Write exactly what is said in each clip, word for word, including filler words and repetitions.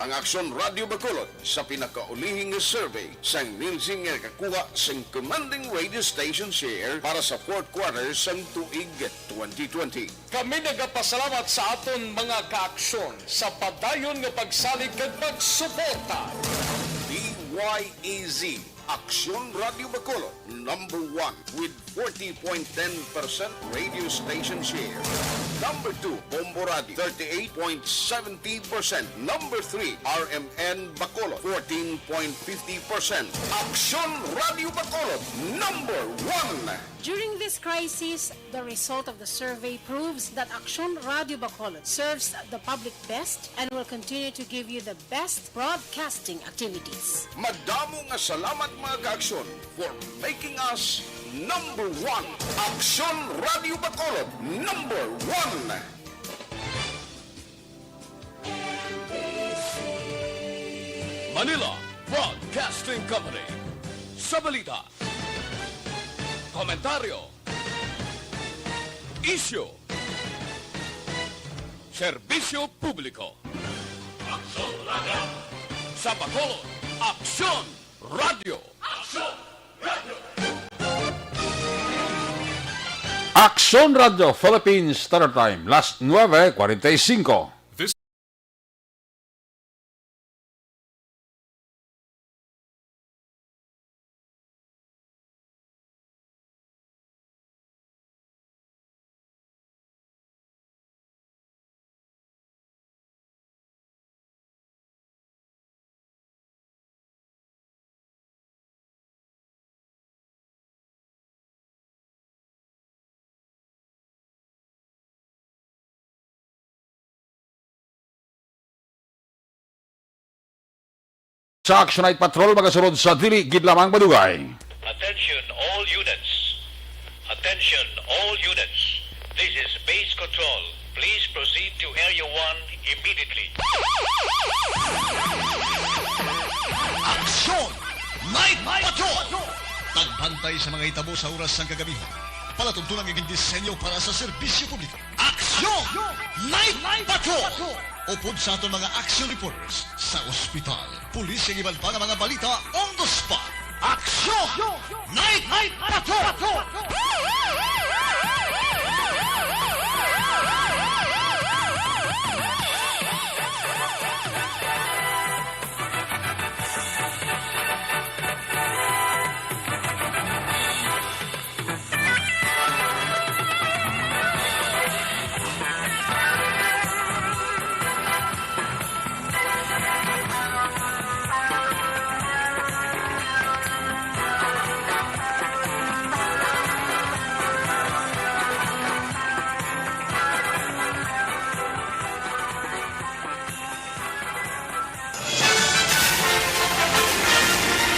Ang Aksyon Radio Bacolod sa pinakaulihi nga survey sang Nielsen nga nakakuha sing commanding radio station share para sa fourth quarter sang tuig twenty twenty. Kami nagapasalamat sa aton mga kaaksyon sa padayon nga pagsalig kag pagsuporta. D Y A Z, Aksyon Radio Bacolod, number one with forty point ten percent radio station share. Number two, Bombo Radio, thirty-eight point seventy percent. Number three, R M N Bacolod, fourteen point fifty percent. Aksyon Radio Bacolod, number one. During this crisis, the result of the survey proves that Aksyon Radio Bacolod serves the public best and will continue to give you the best broadcasting activities. Madamo nga salamat, mga kaaksyon, for making us number one. Aksyon Radio Bacolod, number one. Manila Broadcasting Company. Sa balita, komentaryo, isyu, serbisyo publiko. Aksyon Radio. Sa Bacolod, Aksyon Radio. Aksyon Radio. Aksyon Radio Philippines Standard Time, las nueve cuarenta y cinco. Sa Action Night Patrol, magasunod sa dili gid lamang madugay. Attention all units. Attention all units. This is Base Control. Please proceed to Area one immediately. Action Night Patrol! Pagbantay sa mga hitabo sa oras sang kagamihan. Palatuntunan nga gindisenyo para sa serbisyo publiko. Action Night Patrol! Upod sa aton mga action reporters sa ospital, pulis, kag iban pa nga mga balita on the spot. Action Night Patrol!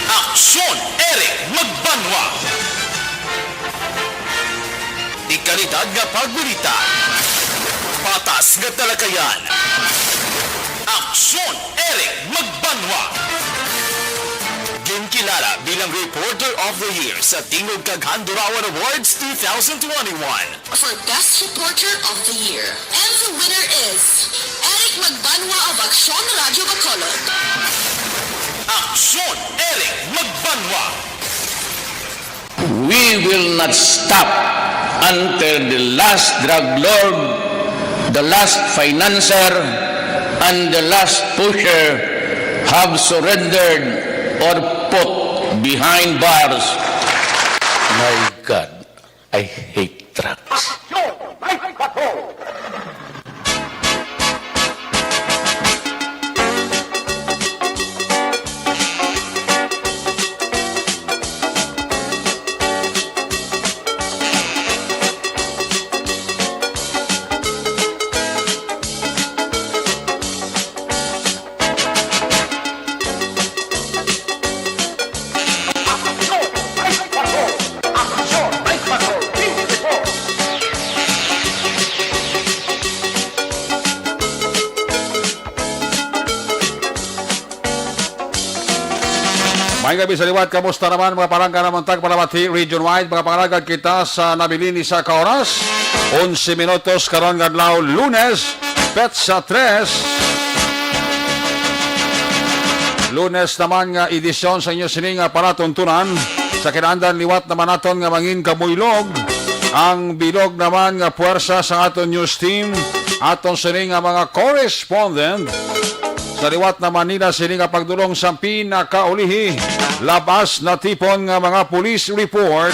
Aksyon, Eric Magbanwa. Dekalidad nga pagbalita. Patas nga talakayan. Aksyon, Eric Magbanwa. Ginkilala bilang Reporter of the Year sa Tingog kag Handurawan Awards two thousand twenty-one. For Best Reporter of the Year. And the winner is Eric Magbanwa of Aksyon Radio Bacolod. Aksyon, Eric Magbanwa. We will not stop until the last drug lord, the last financier, and the last pusher have surrendered or put behind bars. My God. I hate drugs. Maayong gabi sa liwat. Kamusta naman, mga palangga, naman tag palabati region-wide, mga pangalagad kita sa nabilin ni sa ka oras, onse minutos karon nga adlaw, Lunes, petsa tres. Lunes naman nga edisyon sa inyo sini nga palatuntunan. Sa kinahanglan liwat naman naton nga mangin kamuylog ang bilog naman nga puwersa sa aton news team, aton sini nga mga correspondent. Sa liwat naman nila sini nga pagdulong sa pinakaulihi, labas na tipon nga mga police report,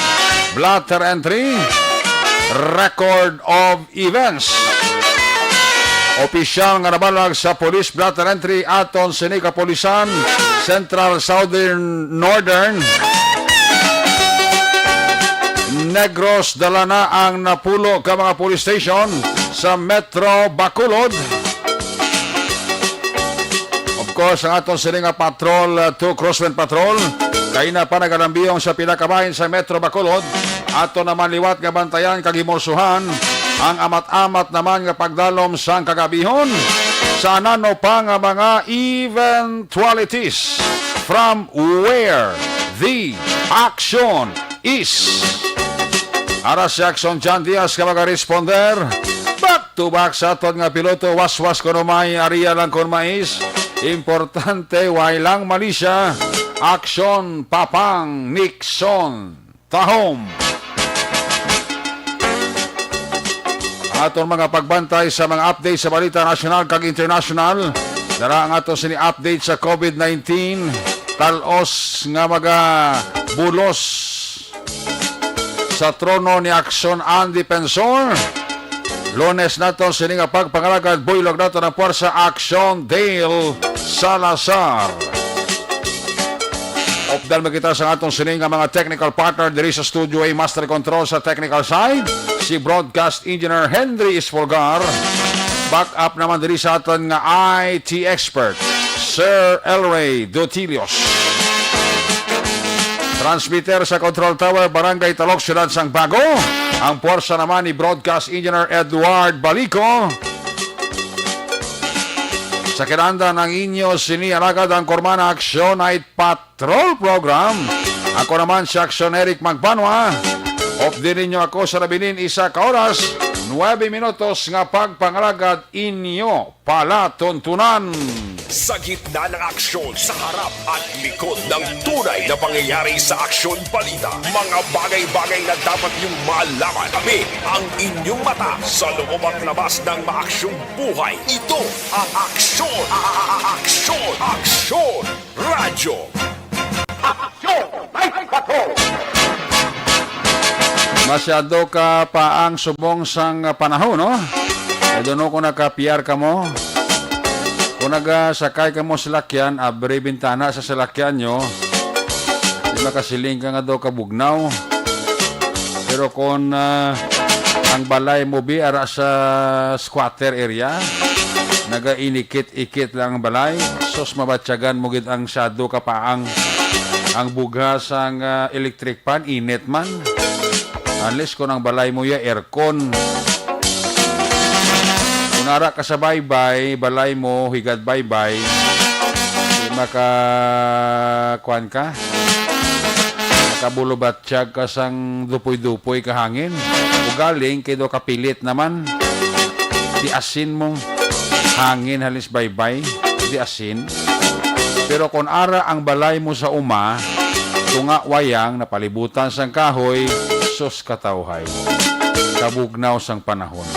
blotter entry, record of events. Opisyal nga nabalag sa Police Blotter Entry aton sini kapulisan, Central, Southern, Northern, Negros, dala na ang napulo ka mga police station sa Metro Bacolod. Of course, ang aton sini nga patrol, uh, two Crosswind Patrol, kay na pa nagalambiyong sa pila ka bahin sa Metro Bacolod. Ato naman liwat nga bantayan kag himorsuhan ang amat-amat naman nga pagdalom sang kagabihon sa nano pa nga mga eventualities from where the action is. Ara si Action John Diaz nga magaresponder. Back to back sa aton nga piloto, waswas kuno may, aria lang kun mais. Importante, way lang malisya. Action, Papang Nixon. Tahom. Ang aton mga pagbantay sa mga update sa balita nasyonal kag internasyonal. Dara ang ato sini update sa covid nineteen. Talos nga magabulos sa trono ni Action ang Defensor. Lunes naton sini nga pagpangalagad, buylog naton ang puwersa, Action Dale Salazar. Updan mo kita sa atong sini nga mga technical partner diri sa studio, ay master control sa technical side, si broadcast engineer Henry Espolgar. Back up naman diri sa aton nga I T expert, Sir Elray Dotilios. Transmitter sa Control Tower, Barangay Talok, Siyudad sang Bago. Ang puwersa naman ni Broadcast Engineer Edward Balico. Sa kinahanglan ang inyo sini alagad ang Kormana Aksyon Night Patrol Program. Ako naman si Aksyon Eric Magbanwa. Updi ninyo ako sa nabilin isa ka oras, nuebe minutos nga pagpangalagad inyo palatuntunan. Sa gitna ng aksyon, sa harap at likod ng tunay na pangyayari sa Aksyon Balita, mga bagay-bagay na dapat niyong malaman. Kami ang inyong mata sa loob at labas ng maaksyong buhay. Ito ang Aksyon, a-, a-, a-, Aksyon, Aksyon Radyo. Aksyon! Ay, patrol! Masyado ka pa ang subong sang panahon, no? Ay, doon ko nakapiar ka mo. Kung nagasakay ka mo sa lakyan, abri bintana sa salakyan nyo, di makasiling ka nga daw kabugnaw. Pero kung, ah, ang balay mo, bi, ara sa squatter area, nagainikit-ikit lang ang balay, sus, mabatyagan mo gid ang shadow kapaang. Ang bugha sang, ah, electric fan, init man. Unless kung ang balay mo ya aircon. Kung ara ka sa baybay, balay mo, higad baybay, di maka, kuwan ka, makabulubatyag ka sang dupoy-dupoy ka hangin. Ugaling, kay daw kapilit naman. Di asin mong hangin halis baybay. Di asin. Pero kung ara ang balay mo sa uma, tunga wayang napalibutan sang kahoy, sus katawhay. Kabugnaw sang panahon.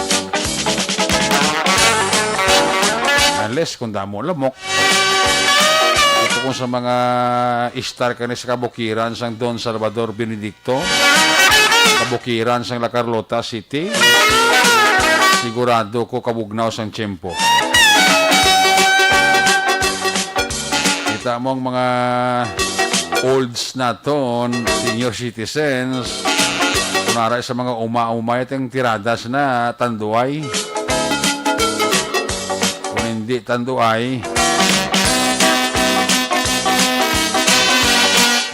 Unless kung damo lamok. Ito kung sa mga istar kani sa kabukiran sang Don Salvador Benedicto, kabukiran sang La Carlota City, sigurado ko kabugnaw sang tiyempo. Kita mo ang mga olds naton, senior citizens, kung ara sa mga uma-uma, itong tiradas na tanduay. Kung hindi tanduay,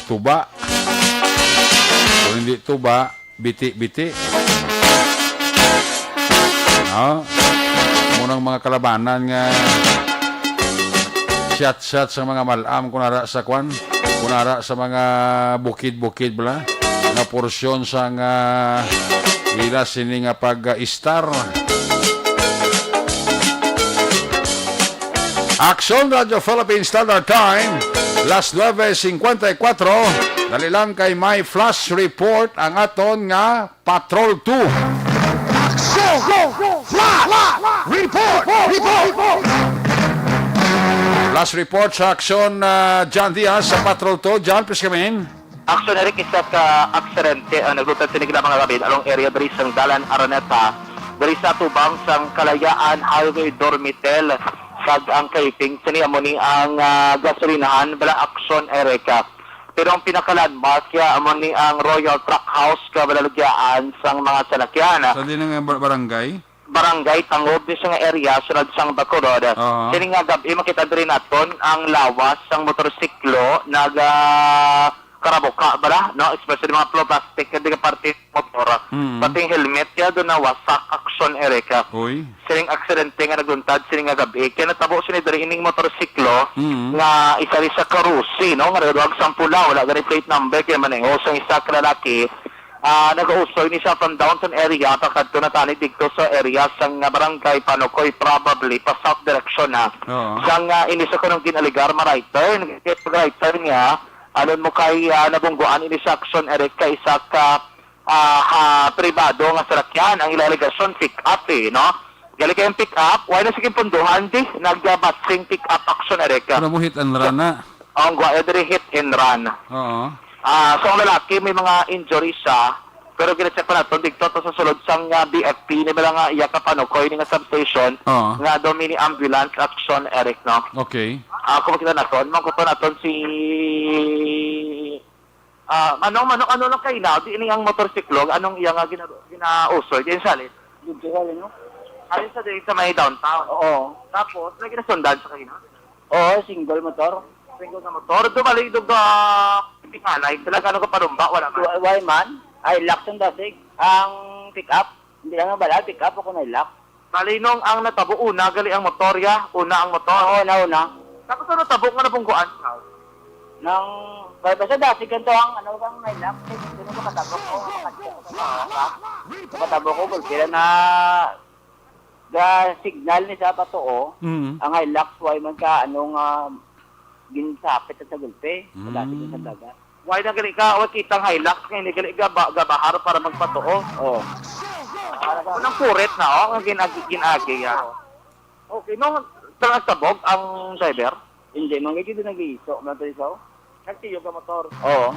tuba. Kung hindi tuba, biti-biti. No? Munang mga kalabanan nga shot-shot sa mga malam, kunara sa kwan, kunara sa mga bukid-bukid bala, nga porsyon sa nga ila sini nga pag-istar. Aksyon Radyo Philippine Standard Time, las nuebe cincuenta y cuatro. Dali lang kay may flash report ang aton nga Patrol two. Aksyon! Flash! Report! Report! Flash report sa aksyon, ah, John Diaz sa Patrol two. John, please come in. Aksyon, Eric, isa ka aksidente ang naglutan sini nga mga gabi along area diri sang Dalan Araneta, diri sa tubang sang Kalayaan Highway, Dormitel, kag ang Kaiping. Sini amo ni ang, ah, gasolinahan, bala, aksyon, Eric, ah. Pero ang pinaka-landmark, ya, amo ni ang Royal Truck House, ka balalugyaan sang mga salakyan. Sa di na nga bar-, barangay? Barangay Tangob, ni sa nga area, sulod sang Bacolod. Aha. Sini nga gab-i, makita diri naton ang lawas sang motorsiklo, naga karabuka, bala, no? Especially mga plastic, hindi ka parte ng motor. Mm. Pati ang helmet, ya, doon na wasak, aksyon, Eric. Uy. Sining aksidente nga nagluntad, sining nga gabi. Kaya natabo sini diri ining motorsiklo Mm. nga isa rin sa karusi, no? Nga nagaduwag sang pula, wala gani plate number, kaya maningo sang isa ka lalaki. Ah, nagausoy ni siya from downtown area, pakadto na tani dito sa area sang, ah, barangay Panukoy, probably pa south direction na. Oo. Sang, ah, ini sa kunong gin-aligar, ma-right turn. Kaya pag-right turn niya, anon mo kay, ah, nabungguan ini sa aksyon, Eric, kay isa ka, ah, ah, pribado nga salakyan. Ang ila alegasyon, pick up, eh, no? Gali kay ang pick up, why na sige punduhan, di? Nagbatsing pick up aksyon, Eric. Pero mo hit and run na. Ang gwa, eh, diri hit and run. Oo. Ah, so ang lalaki may mga injury siya, pero gina-check pa naton dito to sa sulod sang, ah, B F P ni bala nga iya ka Panukoy ni nga substation Oo. nga daw mini ambulance action, Eric, no? Okay. Ah, kung makita naton, mangkuto naton si, ah, manong, manong, ano lang kayo na, di ini ang motorsiklo, anong iya nga gina-, ginausoy, di salit? Dito sa, ano? Ay, sa, di sa may downtown. Oo. Tapos, may ginasundan sa kayo na? Oo, single motor. Single nga motor. Dumali, dug, ah, tingalay. Sila gano'n ka parumba, wala man. Wa-, why man? Ay, Hilux ang dasig. Ang pick-up, hindi lang nabala, pick-up ako na Hilux. Bali, nung ang natabo, una, gali ang motor, ya? Una ang motor? Oo, una, una. Tapos ano tabo nga nabungguan ka? Nang, basta dasig ganito ang, ano, ang Hilux, eh, hindi mo makatabok ko, makatabok ko, makatabok ko, bulkira na, ga signal ni sa patuo, Mm. ang Hilux, way man ka, ano nga, ginsapit sa gulpe, Mm. pagdating sa dagat. Way na gali ka, way kitang Hilux nga hindi gali gaba-, gabahar para magpatuo. Oh. Unang kurit na, oh, ang ginagi, ginagi, ya. Okay, no, talaga sabog ang driver? Hindi, man, gagi din nag-iiso, man, to isaw. Nagtiyo ka motor? Oo.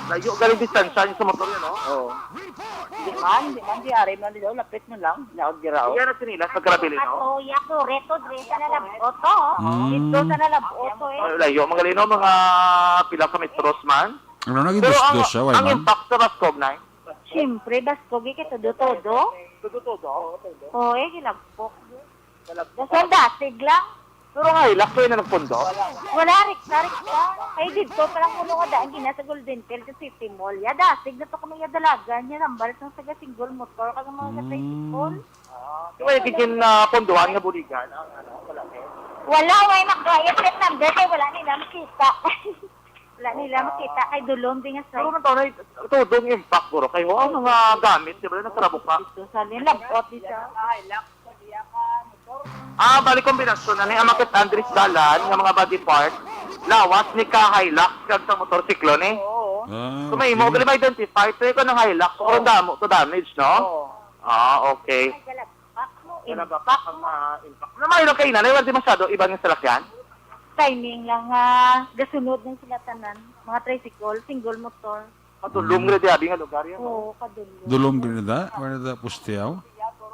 Layo galing distansya niyo sa motor yun, no? Oo. Di man, di man, di ari man, di daw, lapit mo lang. Nyaog dira, oh. Iya na sinilas, sa grabe, no? Ato, ya, kureto, dre, sa lalab-ot, oh. Mm. Dito sa lalab-ot, oh, eh. Ay, layo, mga lino, mga pila ka metros man. Ano, naging Pero ang, dos-dos siya, way ang man? Impact sa baskog, Nay? Siyempre, baskog, eh, kay todo-todo. Todo-todo? Oo, todo. Oo, eh, gilagpok. Dasal dasig lang. Pero nga, Hilux, kayo na nagpundo? Wala, rikta, rikta. Kay dito pa lang kuno nga daan gina sa Golden Tail sa City Mall. Ya, dasig na to kami ya dalagan. Ya, nambal sang taga single motor, kag mga sa Mm. tricycle. Ah, di ba yung gigin, ah, punduhan nga buligan? Ang, ano, wala, eh. Wala, may nagkayat plate number kay wala nila makita. Wala nila makita kay dulom din nga Pero side. Nang taon ay tudong impact, guro, kay, oh, ang mga gamit, di ba, nagtrabuka? Ito sa lin, labot dito. Ah, bali kombinasyon na ni Amakit Andres Dalan nga mga body part. Lawas ni ka Hilux kag sa motorsiklo ni. Oo. Ah, So, may imo okay. gali ma-identify, pero ikaw ng Hilux, kung damo to damage, no? Oo. Ah, okay. Ay, galabak mo, Galabak impact ang mo. mga impact. Na may lang kayo na, wala di masyado, iba ng salakyan? Timing lang nga gasunod ng sila tanan, mga tricycle, single motor. Padulong Mm. rin di abi nga lugar yan, no? Oo, kadulom. Dulom gid na, wala na postiyaw?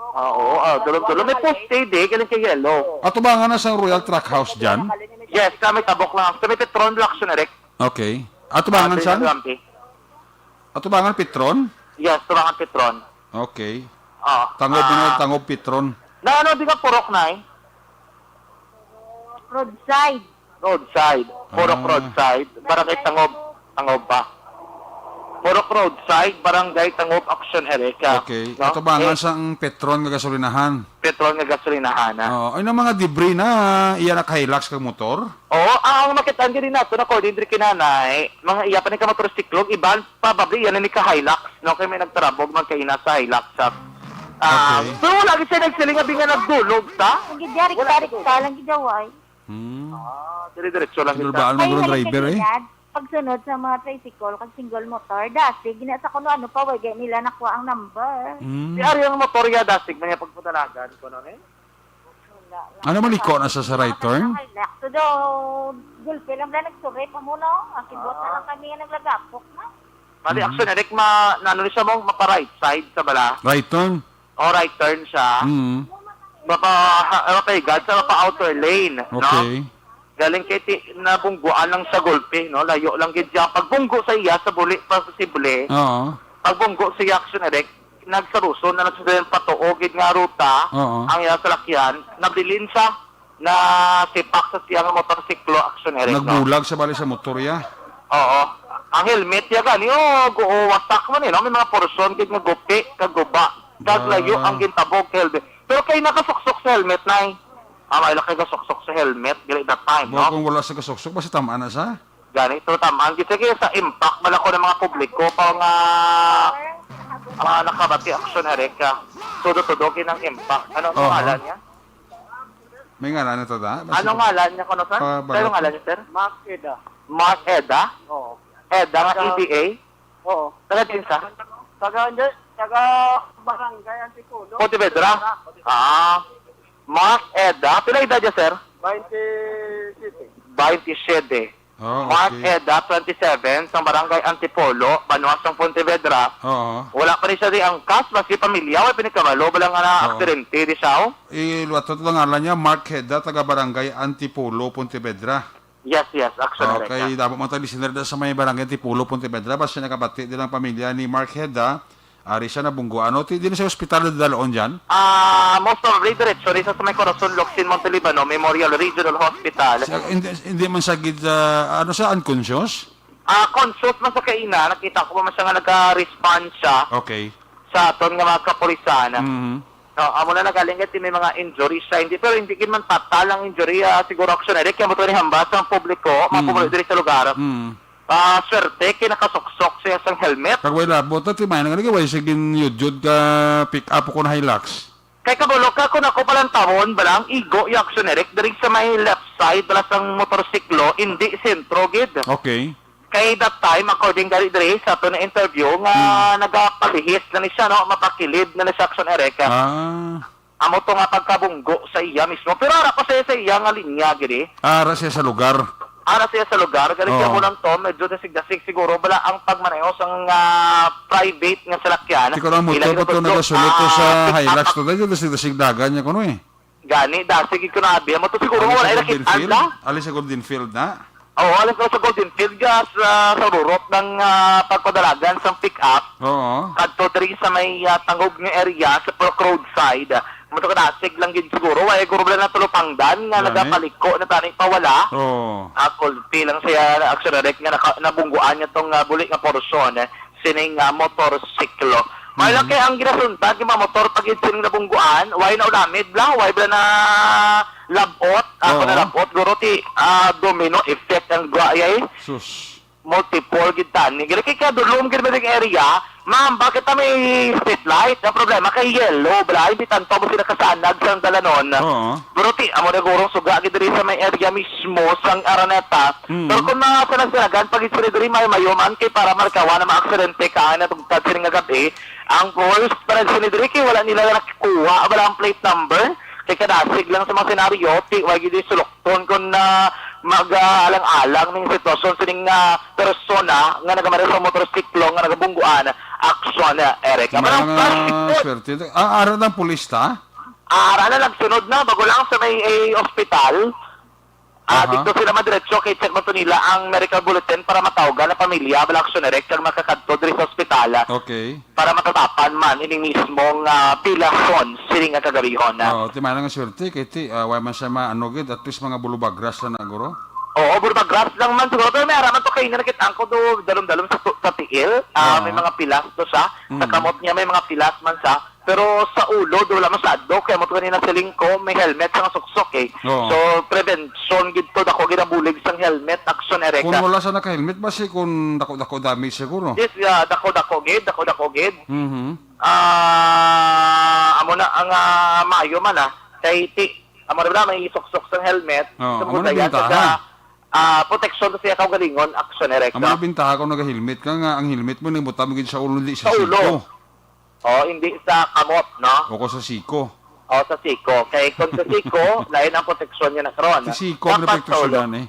Ah, oo, ah, dulom-dulom. May poste, di, galing kay yellow. Atubangan na sang Royal Truck House dyan? Yes, sa may tabok lang. Sa may Petron, Lacson, Eric. Okay. Atubangan Ah, sang? Lampi. Atubangan Petron? Yes, tubangan Petron. Okay. Ah, Tangob na, ah. Tangob Petron. Na ano, di ka purok na eh? Roadside. Roadside. Purok Ah. Roadside. Barangay Tangob. Tangob ba? Purok Roadside, Barangay Tangob, Action Area. Okay. No? Atubangan Eh, sang Petron nga gasolinahan. Petron nga gasolinahan, ah. Oo. Ay, nang mga debris na, iya na ka Hilux kag motor? Oo, ah, ang makitaan diri nato na according diri kinanay, mga iya pa ni ka motorsiklo, iban, probably, iya na ni ka Hilux, no? Kay may nagtarabog, magkaina sa Hilux, sa, ah, Okay. pero wala gid siya nagsiling nga binga nagdulog, sa? Ang gidya, Wala rikta-rikta nagdulog. lang gidaway. Hmm. Ah, dire-diretso lang Sinulbaan kita. na guro Kayo na driver, eh. nagkilala, pagsunod sa mga tricycle, kag single motor, dasig, gina sa kuno ano pa, way gani nila nakuha ang number. Hmm. Si Ariel ang motor ya, dasig man niya pagpadalagan ko, no, eh? Wala lang. Ano, maliko na sa, sa right turn? Hilux, so do, gulpi lang na nagsurit, amo, no? Ang kibot na lang kami nga naglagapok na. Mali, Mhm. Action Eric, ma, na, ano siya mo, mapa right side sa bala. Right turn? O right turn siya. Mm. Mapa, ha, mapahigad sa mapa outer lane, no? Okay. Galing kay ti, nabungguan lang sa gulpi, no? Layo lang gid siya. Pagbunggo sa iya, sa buli, posible. Oo. Pagbunggo sa iya, Action Eric, nagsaruson na lang sa patuo gid nga ruta, Oo. ang iya salakyan, nabilin siya, na sipak sa siya nga motorsiklo, Action Eric, no? Nagbulag sa bali sa motor ya. Oo. Ang helmet ya gani, oh, gu- oh, wasak man eh, no? May mga portion gid nga gupi, kag guba. Kag Ah. layo ang gintabog sa helmet. Pero kay nakasuksok sa helmet, nay. Ah, may lakay kasuksok sa helmet, gali that time, Buwa no? Kung wala sa kasuksok, basta tamaan na sa. Gani, ito tamaan. Kasi kaya sa impact man ako ng mga publiko pa nga mga nakabati, Action Eric, ah. Tudo-tudo, kinang impact. Ano ang Oo. ngalan niya? May ngalan na to, da? Anong ngalan niya, kuno, sir? Pa-, Sino ngalan niya, sir? Mark Eda. Mark Eda? Oo. Eda nga Taga- E D A? Oo. Taga din sa? Taga, hindi, taga Barangay Antipolo. Pontevedra? Ah. Mark Eda. Pila edad niya, sir? twenty-seven. Twenty-seven. Oh, Mark okay. Eda, twenty-seven, sa Barangay Antipolo, Banwa sang Pontevedra. Oo. Wala pa ni siya di angkas, maski pamilya, wala pinikabalo, bala nga na Oo. aksidente di siya, oh. Iluwatot lang ngalan niya, Mark Heda, taga Barangay Antipolo, Pontevedra. Yes, yes, Action Eric, Okay, yeah. damo man tayo listener da sa may Barangay Antipolo, Pontevedra. Basta nakabati din ang pamilya ni Mark Heda. Ari siya nabunggo. Ano, ti, din sa ospital na dalaon dyan? Ah, most probably, diretso rin sa may Corazon Locsin Montelibano Memorial Regional Hospital. Siya, hindi, hindi man siya gid, ah, ano siya, unconscious? Ah, conscious man sa kaina, nakita ko pa man siya nga nag-respond siya Okay. sa aton nga mga kapulisan. Mhm. No, amo na nagaling kay may mga injury siya, hindi, pero hindi gid man fatal ang injury, ah, siguro, Action Eric, kaya mo to ni hambas ang publiko, mga Mm. publiko diri sa lugar. Mm. Ah, swerte kay nakasuksok siya sang helmet. Kag way labot na, ti may nga nagaway, sige, yudyod ka pick up ko na Hilux. Kay kabalo ka, kung ako palang tawon, bala ang igo yung Action Eric, diri sa may left side, bala sang motorsiklo, hindi sentro gid. Okay. Kay that time, according gani diri sa ato na interview, nga Hmm. nagapalihis na ni siya, no, mapakilid na ni siya, Action Eric. Ah. Amo to nga pagkabunggo sa iya mismo. Pero ara pa siya sa iya nga linya, gini. Ara siya sa lugar. Ara siya sa lugar, gani siya Oo. mo lang to, medyo dasig-dasig siguro. Bala ang pagmaneho sang, ah, private nga salakyan. Di ko lang mo Ilang to, ba't ginagusto, nagasulod to sa ah, Hilux to? Dahil dasig-dasig dagan niya kuno eh. Gani, dasig ko na abi. Amo to siguro Ano wala sa ilang Golden kitaan Field? na. Ali sa Golden Field na? Oo, alas ko sa Golden Field, gas, ah, sa rurot ng, ah, pagpadalagan sang pick-up. Oo. Kadto diri sa may, ah, tangog nga area, sa Polk Roadside. Amo to kadasig lang gid siguro. Wala guro bala na tulupangdan nga Gani. nagapaliko na tani pawala. Oo. Ah, kulti lang siya, Action Eric, nga naka, nabungguan niya tong, ah, buli nga porsyon, eh, sining, ah, motorsiklo. May Mhm. lang kay ang ginasundan nga mga motor pag sining nabungguan, way na ulamid lang, way bala na labot, ako Oo. na labot, guro ti, ah, domino effect ang gwa, eh. Sus. Multiple gid tani. Gani kay kadulom gid ba ding area, ma'am, bakit ta may street light? Ang problema kay yellow, bala, hindi tanto mo sila kasanag sang dalanon. Oo. Pero ti, amo na gurong suga gid diri sa may area mismo sang Araneta. Mm. Pero kung mga sanag-sanagan, pag sila diri may mayuman kay para markawa na maaksidente ka na tugtad sini nga gabi. Ang worst para sila diri kay wala nila nakuha, wala ang plate number. Kay kadasig lang sa mga senaryo, ti, wala gid sulukton kung na mag-alang-alang ning sitwasyon sining, ah, persona nga nagamari sa motorsiklo nga nagabungguan, Action Eric. May Ang mga plastic swerte. Ah, ara ng pulis ta? Ah, ara na, nagsunod na, bago lang sa may, eh, ospital. Ah, Aha. dito sila madiretso kay check man to nila ang medical bulletin para matawgan ang pamilya, bala Action Eric, kag makakadto diri sa ospital, ah, Okay. para matatapan man ining mismong, ah, bilahon sining nga kagabihon na. Oh, ti may nga swerte kay ti, ah, way man siya maano gid, at least mga bulubagras na na, guro. Oo, bulubagras lang man siguro. Pero may ara man to kay nakita ko do dalom-dalom sa, tu- sa tiil. Ah, Oo. may mga pilas to siya. Sa Mm. kamot niya may mga pilas man siya. Pero sa ulo, do wala masyado. Kaya mo to kanina siling ko, may helmet sa suksok eh. Oo. So, prevention gid to, dako ginabulig sang helmet, Action Eric. Kung wala sa naka-helmet, basi kung dako-dako damage siguro. Yes, ah, dako-dako gid, dako-dako gid. Mhm. Ah, amo na ang, ah, mayo man, ah. Kay ti, Amo ra ba na, may suksok sang helmet, Oo, sa amo na mga bintaha. Taga, ah, proteksyon sa iya kaugalingon, aksyon, Eric, Amo no? Na bintaha kung nag-helmet ka nga, ang helmet mo, nagbuta mo gid sa ulo, di sa Sa ulo. Siko. O, hindi sa kamot, no? O ko sa siko. O, sa siko. Kay kung sa siko, lain ang proteksyon niya na karon. Sa siko, ang Dapat sa ulo. Proteksyonan, eh.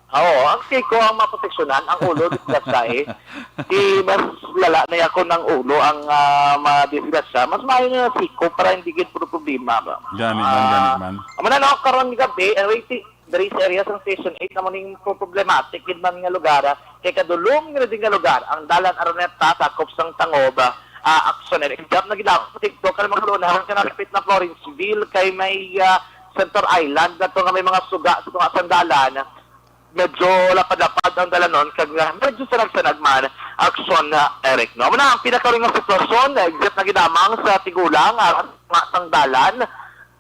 Oo, ang siko ang maproteksyonan, ang ulo, disgrasya, eh. Di mas lala na ako ng ulo ang, ah, madisgrasya. Mas maayo na siko para hindi gid puro problema ba? Gani man, Ah, gani man. Amo na, no, karon gabi, ang rating, diri sa area sang Station eight, amo ning problematic gid man nga lugar, ah. Kay kadulom nga din nga lugar, ang Dalan Araneta, sakop sang Tangob, ah, aksyon. Except na gid ako sa TikTok, ang mga lunahan ka na repeat na Florenceville, kay may, ah, Center Island, na to nga may mga suga sa tunga sang dalan. Medyo lapad-lapad ang dalanon, kag nga medyo sanag-sanag man, aksyon na, Eric, no? Muna ang pinakauli nga sitwasyon, exit na gid lamang sa Tigulang, ah, nga sang dalan,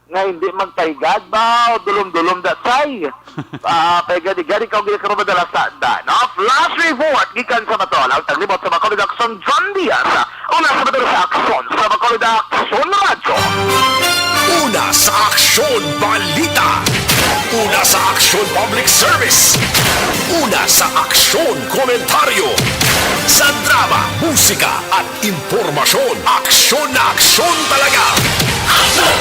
nga hindi magpaigad ba, o dulom-dulom, datsay. Ah, kay gani-gani ka, hindi ka madala sa daan, no? Flash report, gikan sa Batol, ang taglibot sa Bacolod Aksyon, John Diaz. Una sa Batol sa Aksyon, sa Bacolod Aksyon Radyo. Una sa Aksyon Balita. Una sa Aksyon Public Service. Una sa Aksyon Komentaryo. Sa drama, musika, at impormasyon. Aksyon na aksyon talaga. Aksyon!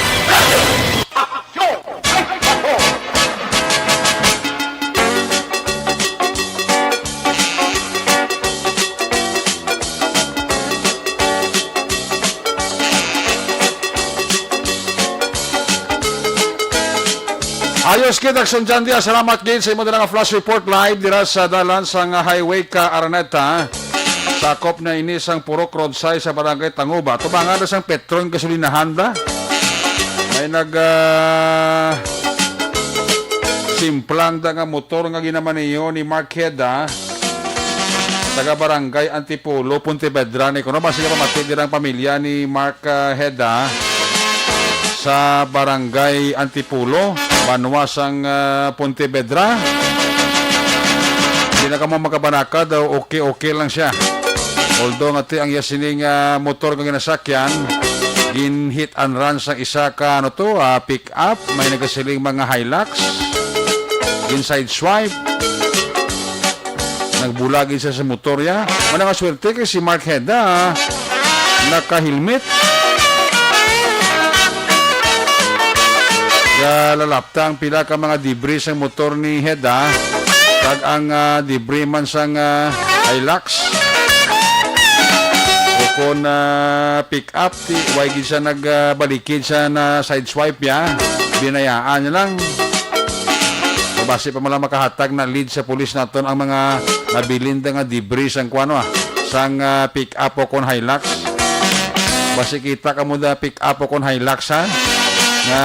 Aksyon! Ayos gid, Aksyon John Diaz. Salamat gid sa imo dala nga flash report live dira sa dalan sang, ah, highway ka Araneta. Sakop na ini sang Purok Roadside sa Barangay Tanguba. Tubangan na sang Petron gasolinahan da. May nag, ah, simplang da nga motor nga ginamaneho ni Mark Heda, taga Barangay Antipolo, Pontevedra, ni kuno. Basi ka pamati dira ang pamilya ni Mark, ah, Heda sa Barangay Antipolo, banwa sang, ah, Pontevedra. Di na kamo makabanaka daw, okay, okay lang siya. Although nga ti ang iya sining, ah, motor nga ginasakyan, gin hit and run sang isa ka, ano to, ah, pick up, may nagasiling mga Hilux, gin sideswipe. Nagbulag gid siya sa motor ya. Wala nga swerte kay si Mark Heda, ah, naka-helmet. Galalapta ang pila ka mga debris sang motor ni Heda, kag ang, ah, debris man sang, ah, Hilux. O kon, ah, pick up, ti, way gid siya nag, ah, balikid siya na sideswipe ya. Binayaan niya lang. Basi pa man lang makahatag na lead sa pulis naton ang mga nabilin da nga debris sang kuwan, ah, sang, ah, pick up o kon Hilux. Basi kita kamo da pick up o kon Hilux, ha? Nga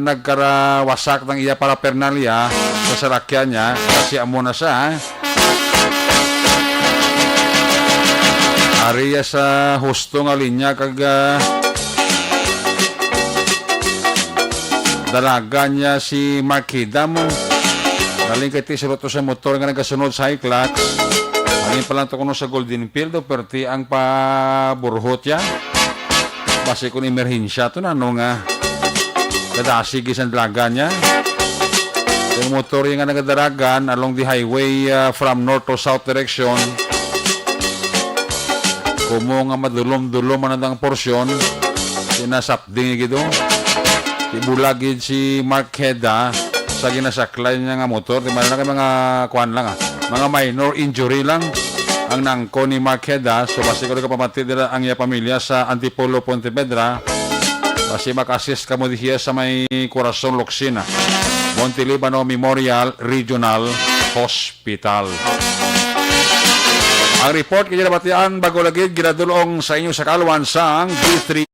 nagkarawasak ng iya paraphernalia sa salakyan niya, kasi amo na siya, ha? Ari ya sa husto nga linya kag, ah, dalagan niya si Mark Heda mo. Galing kay ti surot to sa motor nga nagasunod sa Hilux. Galing pa lang to kuno sa Golden Field, o perti ang paburhot ya. Basi kung emerhensya to na, ano nga, kadasig isang dalagan niya. Yung motor yung nga nagadaragan along the highway, ah, from north to south direction. Kumo nga madulom-dulom man ang porsyon, sinasapding gid, oh. Ibulag gid si Mark Heda sa ginasaklay niya nga motor. Di man lang mga kuan lang, ah. Mga minor injury lang ang nangko ni Mark Heda. So, basi ko kapamati dira ang iya pamilya sa Antipolo, Pontevedra. Basi maka-assist kamo dihiya sa may Corazon Locsina, Monte Libano Memorial Regional Hospital. Ang report kay ginabatian bago lagi ginadulong sa inyo sa kaalwan sang D three.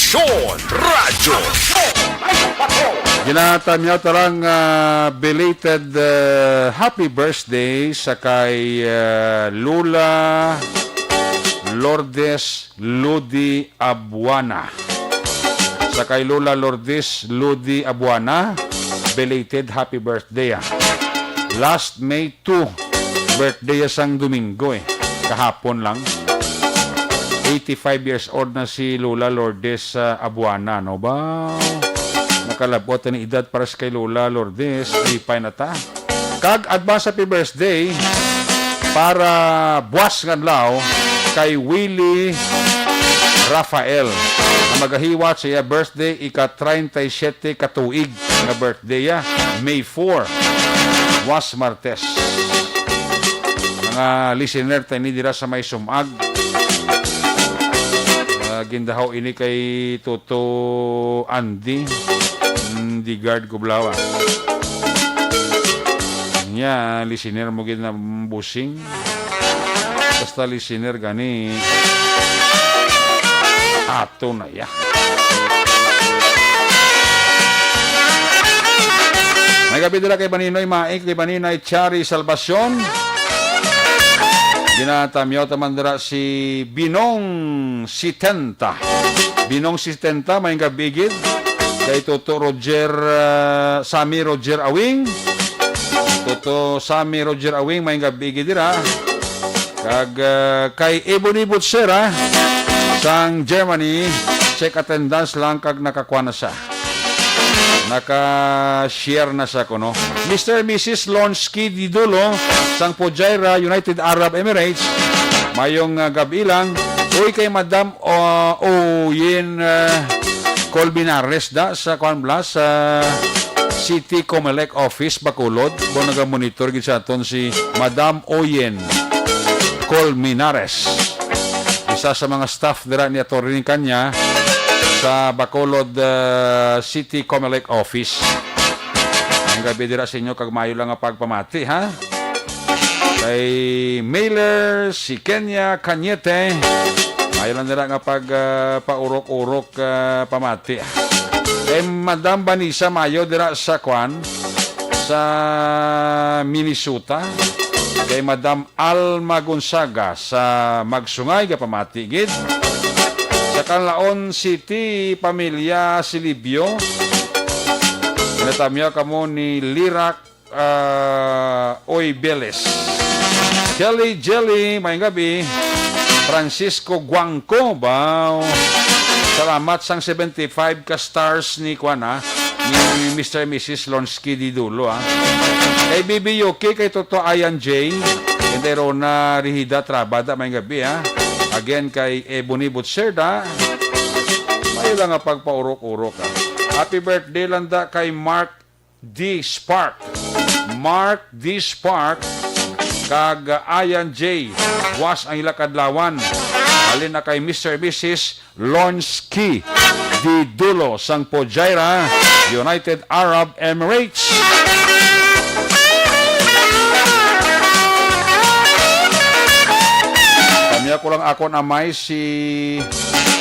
Radyo. Ginatamyaw ta lang, ah, belated, ah, happy birthday sa kay, ah, Lola Lourdes Ludi Abuana. Sa kay Lola Lourdes Ludi Abuana, belated happy birthday, ah. Last May two, birthday ya sang Domingo, eh. Kahapon lang. Eighty-five years old na si Lola Lourdes, ah, Abuana, no ba? Nakalabot ni edad para sa kay Lola Lourdes, lipay na ta. Kag advance happy birthday para buwas nga adlaw kay Willie Rafael, nga magahiwat sa iya birthday, ika treinta y siete ka tuig nga birthday, ah, May four, was Martes. Mga listener ta ini dira sa may Sumag. Ah, gindahaw ini kay Toto Andy, mm, di guard ko blawa. Nya, listener mo gid na busing. Basta listener gani. Ato na ya. May gabi dira kay Maninoy Maik, kay Maninoy Chari Salvacion. Ginatamyaw ta man dira si Binong Sitenta. Binong Sitenta, may gabi gid. Kay Toto Roger, ah, Sammy Roger Awing. Toto Sammy Roger Awing, may gabi gid dira. Kag, ah, kay Ebony Butsera sang Germany, check attendance lang kag nakakuha na siya. Naka-share na siya kuno. Mister and Missus Lonsky Didulo sang Fujairah, United Arab Emirates. Mayong, ah, gab-i lang. Uy, kay Madam, ah, Oyen, ah, Colmenares da sa kuan bala, sa City Comelec Office, Bacolod. Bo, naga-monitor gid sa aton si Madam Oyen Colmenares. Isa sa mga staff dira ni Attorney Canya sa Bacolod, ah, City Comelec Office. Ang gabi dira sa inyo, kag maayo lang nga pagpamati, ha? Kay Mailer, si Kenya Cañete, maayo lang dira nga pag, ah, paurok-urok, ah, pamati. Kay Madam Vanessa Mayo dira sa kwan, sa Minnesota. Kay Madam Alma Gonzaga sa Magsungay, gapamati gid. Sa Canlaon City, pamilya Silibyo. Ginatamyaw kamo ni Lirak, ah, Oy Beles. Kelly Jelly, may gabi. Francisco Guangco, baw. Salamat sang seventy-five ka stars ni kuan, ah, ni Mister and Missus Lonsky Didulo, ah. Kay Bibi Yuki, kay Toto Ayan J, kay Rona Rihida Trabada, may gabi, ah. Again, kay Ebony Butserda, may lang nga pagpaurok-urok, ah. Happy birthday lang da kay Mark D. Spark. Mark D. Spark kag Ayan J. Buwas ang ila kadlawan. Halin na kay Mister and Missus Lonsky Didulo sang Fujairah, United Arab Emirates. Kami ako lang, ako na may si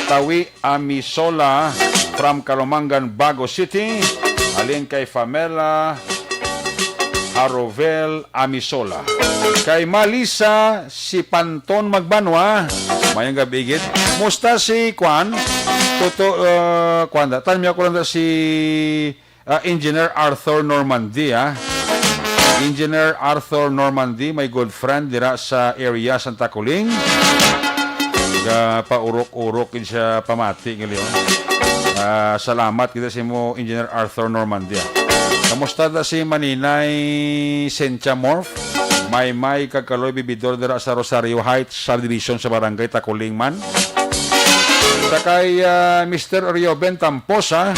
Tawi Amisola from Calumangan, Bago City. Halin kay Famela Harovel Amisola. Kay Malisa si Panton Magbanwa. Mayong gabi gid. Musta si Kwan? Toto, uh, Kwan da. Tanmi ako lang da si, uh, Engineer Arthur Normandy, ah. Engineer Arthur Normandy, my good friend, dira sa area Santa Coling. Ga paurok-urok gid siya pamati ngali, oh. Ah, salamat kita sa imo, Engineer Arthur Normandy, ah. Kamusta da si Maninay Sentia Morf? May may kagkaloy bibidor dira sa Rosario Heights Subdivision sa Barangay Taculing man. Sa kay, ah, Mister Rioben Tamposa,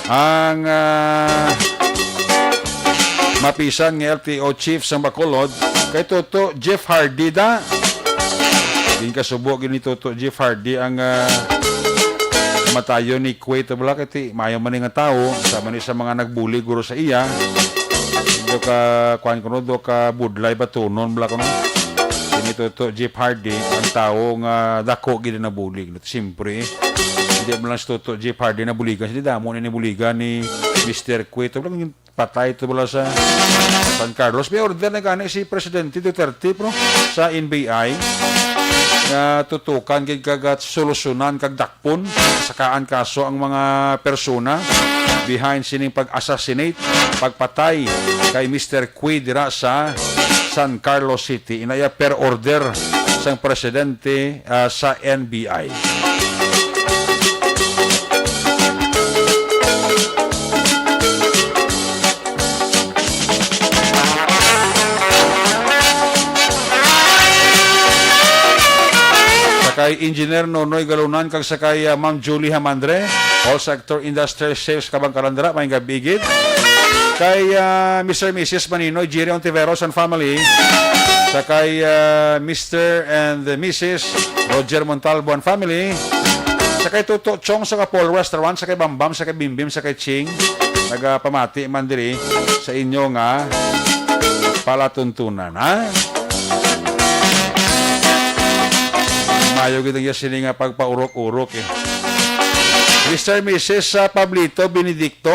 ang, ah, mapisan nga L T O chief sa Bacolod, kay Toto Jeff Hardy da. Din kasubo gini Toto Jeff Hardy ang, ah, matayo ni Kuwait, wala kay ti, mayo man ni nga tawo, sama ni sa mga nagbuli guro sa iya. Do ka, kuan kuno, do ka budlay ba tunon, bala kuno. Sini Toto Jeff Hardy, ang tawo nga dako gid ang nabulig. Siyempre, hindi man lang si Toto Jeff Hardy nabuligan, hindi damo na nibuligan ni Mister Quito. Lang patay to bala sa San Carlos. May order na gani si Presidente Duterte, bro, sa N B I nga tutukan gid kag solusyonan kag dakpon sa kaan kaso ang mga persona behind sining pag-assassinate, pagpatay kay Mister Quid dira sa San Carlos City. Inaya per order sang presidente, ah, sa N B I. Sa kay Engineer Nonoy Galunan kag sa kay, ah, Ma'am Julie Hamandre, all sector industrial sales kabang kalandra, may gabigid. Kay, ah, Mister Missus Maninoy, Jerry Ontiveros and family. Sa kay, ah, Mister and Missus Roger Montalbo and family. Sa kay Tuto Chong, sa Kapol Restaurant, sa kay Bambam, sa kay Bimbim, sa kay Ching. Nagapamati man diri sa inyo nga palatuntunan, ha? Mayo gid ang iya sini nga pagpaurok-urok, eh. Mister Missus sa Pablito Benedicto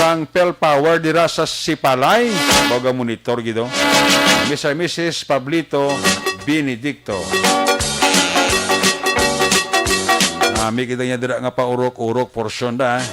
sang Pel Power dira sa Sipalay. Baga monitor gid, oh. Mister Missus Pablito Benedicto. Nami kita niya dira nga paurok-urok portion da, eh.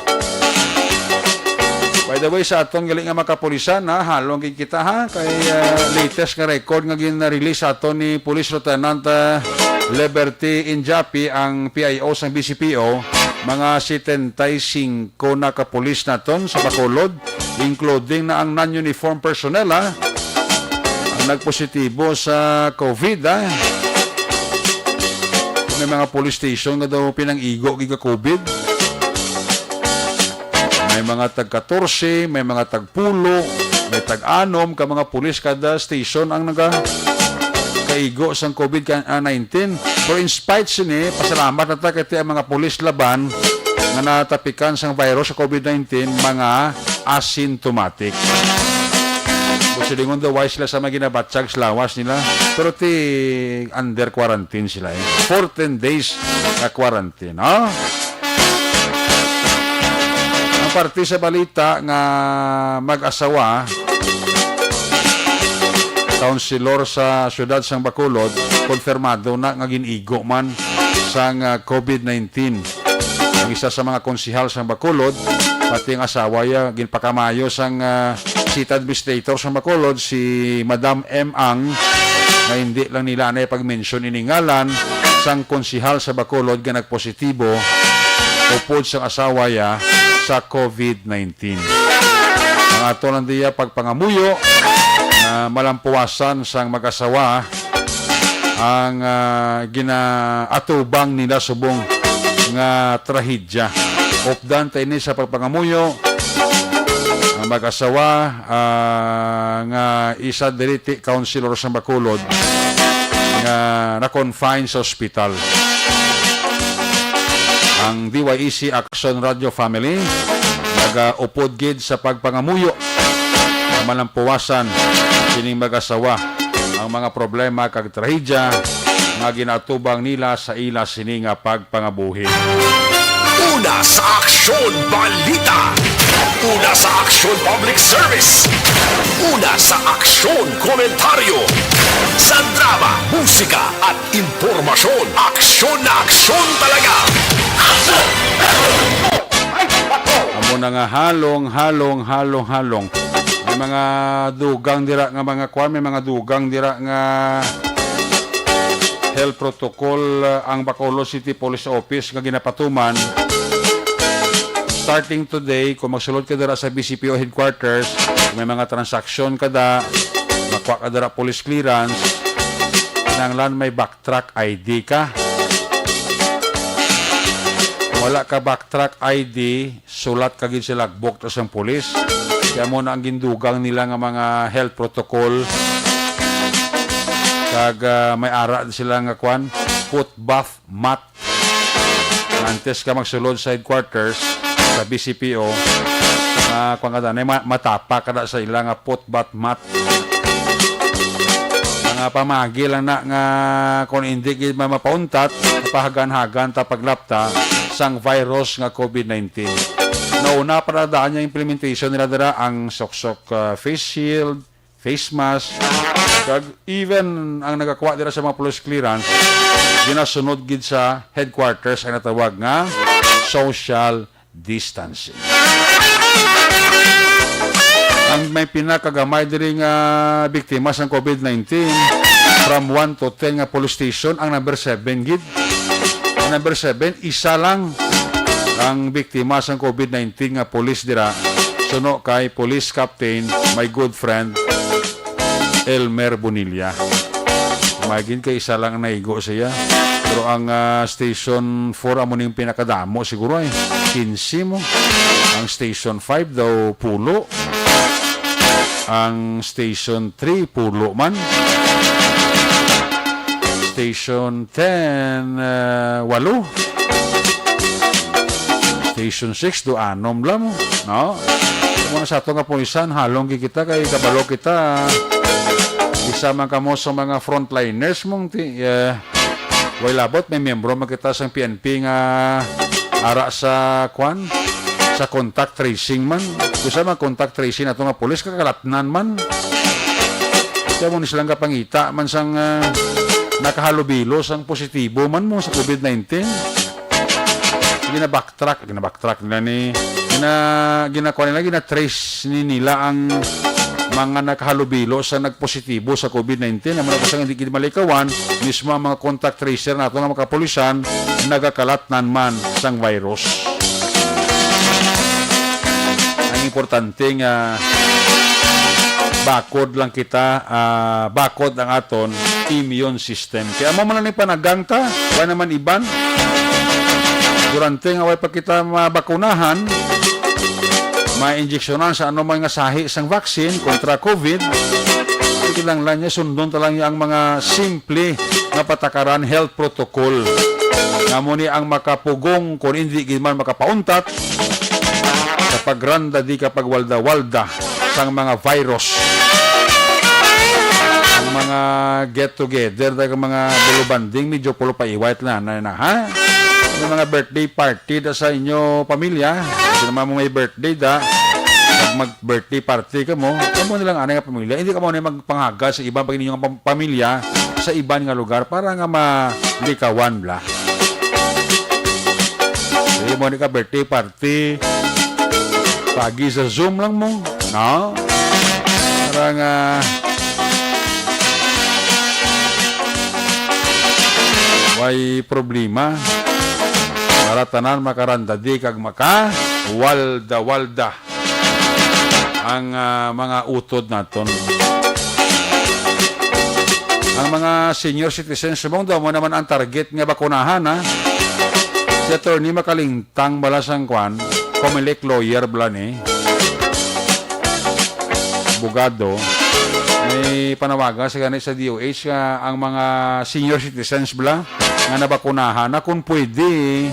By the way, sa aton gali nga mga kapulisan, ha, halong gid kita, ha, kay, ah, latest nga record nga gin-release sa aton ni Police Lieutenant, ah, Liberty Injapi, ang P I O sang B C P O, mga setenta y cinco na ka pulis naton sa Bacolod, including na ang non-uniform personnel, ha, ang nagpositibo sa COVID, ha. May mga police station nga daw pinang-igo gid ka COVID. May mga tag katorse, may mga tag pulo, may tag anom ka mga pulis kada station ang naga kaigo sang COVID ka, ah, nineteen. Pero in spite sini, pasalamat na ta kay ang mga pulis laban nga natapikan sang virus sa COVID nineteen, mga asymptomatic. Kung silingon daw, why sila sa mga ginabatyag sa lawas nila? Pero ti under quarantine sila, eh. Fourteen days na quarantine, no? Ang parte sa balita nga mag-asawa, councilor sa siyudad sang Bacolod, konfirmado na nga gin-igo man sang, ah, COVID nineteen. Ang isa sa mga konsihal sang Bacolod, pati ang asawa niya, ginpakamayo sang, ah, city administrator sang Bacolod, si Madam M Ang, nga hindi lang nila na ipag-mention ini ngalan sang konsihal sa Bacolod nga nagpositibo upod sang asawa niya sa COVID nineteen. Ang ato lang diya pagpangamuyo, ah, malampuwasan sang mag-asawa ang, ah, ginaatubang nila subong nga trahedya. Updan ta ini sa pagpangamuyo ang mag-asawa, ah, nga isa diri ti councilor sa Bacolod nga na-confine sa ospital. Ang D Y E C Action Radio Family nagaupod gid sa pagpangamuyo nga malampuwasan sining mag-asawa ang mga problema kag trahedya nga ginatubang nila sa ila sini nga pagpangabuhi. Una sa aksyon, balita. Una sa aksyon, public service. Una sa aksyon, komentaryo. Sa drama, musika, at impormasyon, aksyon na aksyon talaga. Amo na nga halong, halong, halong, halong. May mga dugang dira nga mga kwan, may mga dugang dira nga health protocol, uh, ang Bacolod City Police Office nga ginapatuman. Starting today, kung magsulod ka dira sa B C P O headquarters, kung may mga transaksyon ka da, makuha ka dira police clearance, kinahanglan may backtrack I D ka. Kung wala ka backtrack I D, sulat ka gid sa logbook ta sang pulis. Kaya mo na ang gindugang nila nga mga health protocol. Kag, ah, may ara sila nga kwan, foot bath mat. Antes ka magsulod sa headquarters sa B C P O, ah, kwan ka da, na ma-, matapa ka da sa ila nga foot bath mat. Ang nga pamagi lang na nga kung hindi gid ma-, mapauntat, mapahagan-hagan ta paglapta sang virus nga COVID nineteen. Nauna pa na daan yung implementation nila dira, ang suksok, ah, face shield, face mask, kag even ang nagakuha dira sa mga police clearance, ginasunod gid sa headquarters ang natawag nga social distancing. Ang may pinakagamay diri nga biktima sang COVID nineteen, from one to ten nga police station, ang number seven gid. Ang number seven, isa lang ang biktima sang COVID nineteen nga police dira, suno kay Police Captain, my good friend, Elmer Bonilla. Imagine kay isa lang ang naigo siya. Pero ang, ah, Station four amo ning pinakadamo siguro, eh. Quince mo. Ang Station five daw pulo. Ang Station three pulo man. Station ten, ah, walo. Station six do anom lang mo, no? Kung sa ato nga pulisan, halong gid kita kay kabalo kita. Isa man kamo sa mga frontliners mong ti-, eh, way labot, may miyembro man kita sang P N P nga ara sa, kwan, sa contact tracing man. Kung sa mga contact tracing ato nga pulis, kakalatnan man. Kaya mo ni silang kapangita man sang, ah, nakahalubilo sang positibo man mo sa COVID nineteen. Gina-backtrack, gina-backtrack nila ni, gina-, ginakuha nila, gina-trace ni nila ang mga nakahalubilo sa nagpositibo sa COVID nineteen. Ang mga kusang hindi gid malikawan, mismo ang mga contact tracer nato nga makapulisan, nagakalatnan man sang virus. Ang importante nga bakod lang kita, ah, bakod ang aton immune system. Kaya mo man ni panagang ta, wala naman iban. Durante nga way pa kita mabakunahan, mainjeksyonan sa ano man nga sahi sang vaccine kontra COVID, kinahanglan niya sundon ta lang ang mga simple nga patakaran, health protocol. Nga mo ni ang makapugong kung hindi gid man makapauntat sa pagranda di ka pagwalda-walda sang mga virus. Ang mga get together, daghang mga bulubanding, medyo pulo pa iwait na, na, na, ha? May mga birthday party da sa inyo pamilya. Kasi naman mo may birthday da, pag mag-birthday party ka mo, kamo nilang anay nga pamilya. Hindi ka mo na magpangaga sa ibang pag inyong pam-, pamilya sa iban nga lugar para nga malikawan bla. Hindi mo ni ka birthday party. Pagi sa Zoom lang mo, no? Para nga way problema. Para tanan makarandadi kag maka walda-walda ang, ah, mga utod naton. Ang mga senior citizens, subong daw mo naman ang target nga bakunahan, ha? Si Attorney Makalingtang bala sang kwan, Comelec lawyer bala ni. Abogado, may panawagan sa gani sa D O H nga ang mga senior citizens bala nga nabakunahan na kung pwede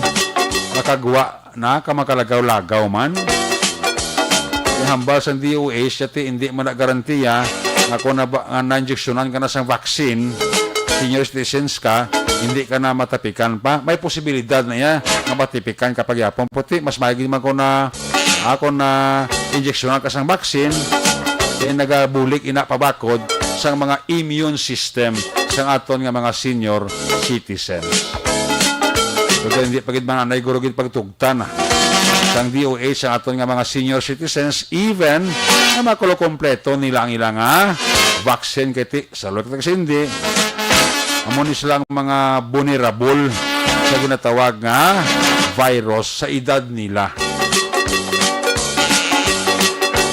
makagwa na ka makalagaw-lagaw man. Ang hambal sang D O H, yati hindi man na garantiya nga kung naba-, nga na-injeksyonan ka na sang vaccine, senior citizens ka, hindi ka na matapikan pa. May posibilidad na iya nga matapikan ka pagyapon. Puti, mas maigi man kung na, ah, kung na-injeksyonan ka sang vaccine, then nagabulig ina pabakod sang mga immune system sang aton nga mga senior citizens. Pero hindi pa gid man anay guro gid pagtugtan, ah, sang D O H ang aton nga mga senior citizens, even nga makulo kompleto nila ang ilang, ah, vaccine kay ti-, sa luwag ta kasi hindi. Amo ni sila ang mga vulnerable sa ginatawag nga virus sa edad nila.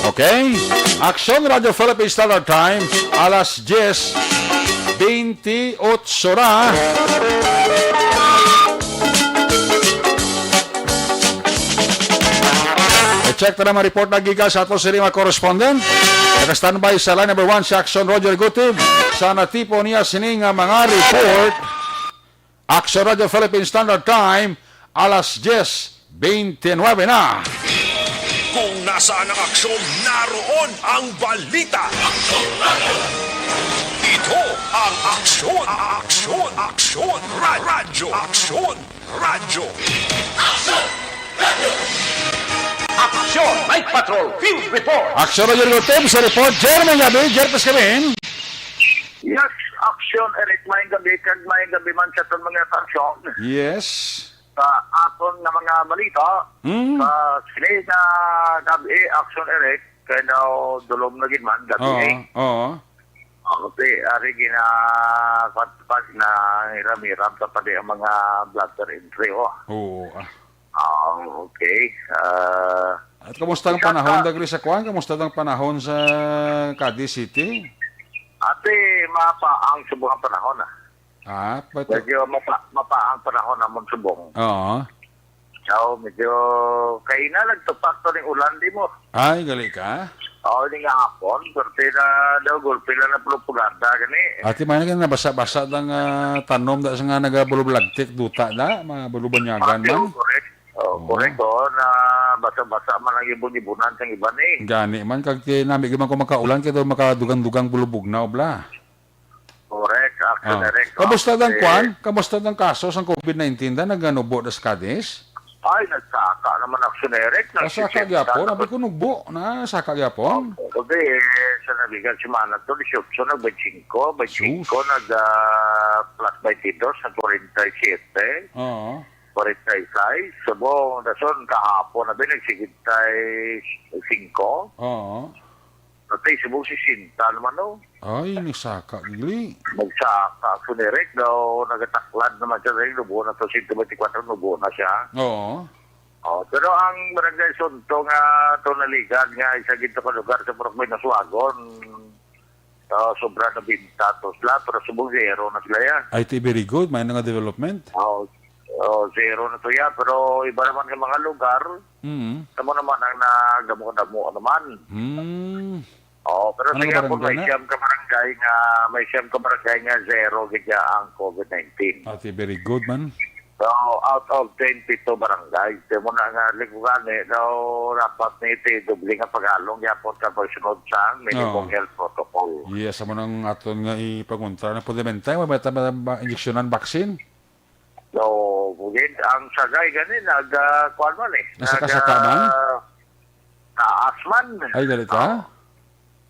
Okay? Aksyon Radyo Philippine Standard Time, alas diyes bente otso na. I-check ta naman report na gikan sa ato sini mga correspondent. Naka-standby sa line number one si Aksyon Roger Gutib. Sa natipon niya sini nga mga report, Aksyon Radyo Philippine Standard Time, alas diyes bente nuebe na. Kung nasaan ang aksyon, naroon ang balita. Aksyon Radyo. Ito Ang aksyon, aksyon, aksyon, ra- radyo, aksyon, radyo. Aksyon! Night Patrol Field Report! Aksyon, Radyo Team sa report. Jer, may gabi. Jer, pas kami. Yes, aksyon, Eric. May gabi, kag may gabi man sa aton mga aksyon. Yes. Sa aton nga mga balita, Mm. sa sini nga gabi, aksyon, Eric, kay daw dulom na gid man, gabi, Oo, eh. Oo. Ang ti, ari gina, pat-, pat-, na hiram-hiram sa pati ang mga blotter entry, oh. Oo, ah. Ah, okay. Ah, At kamusta ang isa panahon ka dagri sa kuan? Kamusta ang panahon sa Cadiz City? Ate, mapa ang subong ang panahon, ah. Ah, bato. Medyo mapa, mapa ang panahon namon subong. Oo. So, medyo kaina nagtupak to ning ulan, di mo? Ay, gali ka? Oo, ini nga hapon, pero na daw gulpi lang na pulupugada gani. Ati man nga nabasa-basa lang, ah, tanom da sa nga nagabulubulagtik duta da, mga bulubanyagan Ate, man. Correct. Oh, Oo. Correct, oh, na basa-basa man ang ibon-ibunan sang iban, eh. Gani man, kag ti-, nami gyud man kung makaulan, kay daw makadugang-dugang bulubugnaw, bla. Correct, action Ah. direct, Kamusta oh. dang Eh, kwan? Kamusta dang kaso sang covid nineteen da? Naganubo da sa Cadiz? Ay, nagsaka naman, action direct. Nasaka Nagsisenta gyapon? na Abi ko nugbo na saka gyapon. Opo, kasi, eh, sa nabigat semana to, dieciocho, nag-veinticinco, veinticinco, Sus. nag, ah, plus twenty-two, nag-forty-seven, Oo. forty-six. Subong, dason, kahapon, abi, nag-sixty-five. Oo. Patay, subong sixty naman, no? Ay, nagsaka, gili. Nagsaka, action direct, daw, nagataklad naman siya, dahil nubo na to, siyento bente kwatro, nubo na siya. Oo. Oh, pero ang Barangay Sunto nga to naligan nga isa gid to ka lugar sa Purok Binaswagon, ah, sobra na binta to sila, pero subong zero na sila ya. Ay, ti very good. May na nga development. Oh, oh, zero na to ya, pero iba naman nga mga lugar, Mm. tamo naman ang nagdamo-damo naman. Mm. Oh, pero Ano sige nga po, barangay may na? siyam ka barangay nga, may siyam ka barangay nga zero gid ya ang covid nineteen. Ah, ti very good man. So, out of ten, pito barangay. Kaya mo na nga, lingkugani, daw dapat ni iti doble nga paghalong yapon ka pagsunod sa minimum Oo. health protocol. Yes, amo nang aton nga ipaguntra na pwede man tayo, may mata-, ma-, ma-, injeksyonan vaccine? So, gid, ang sagay gani, nag, ah, kuwan man eh. Nasa Nag, kasaka man? ah, taas man. Ay, galit ka? Ah.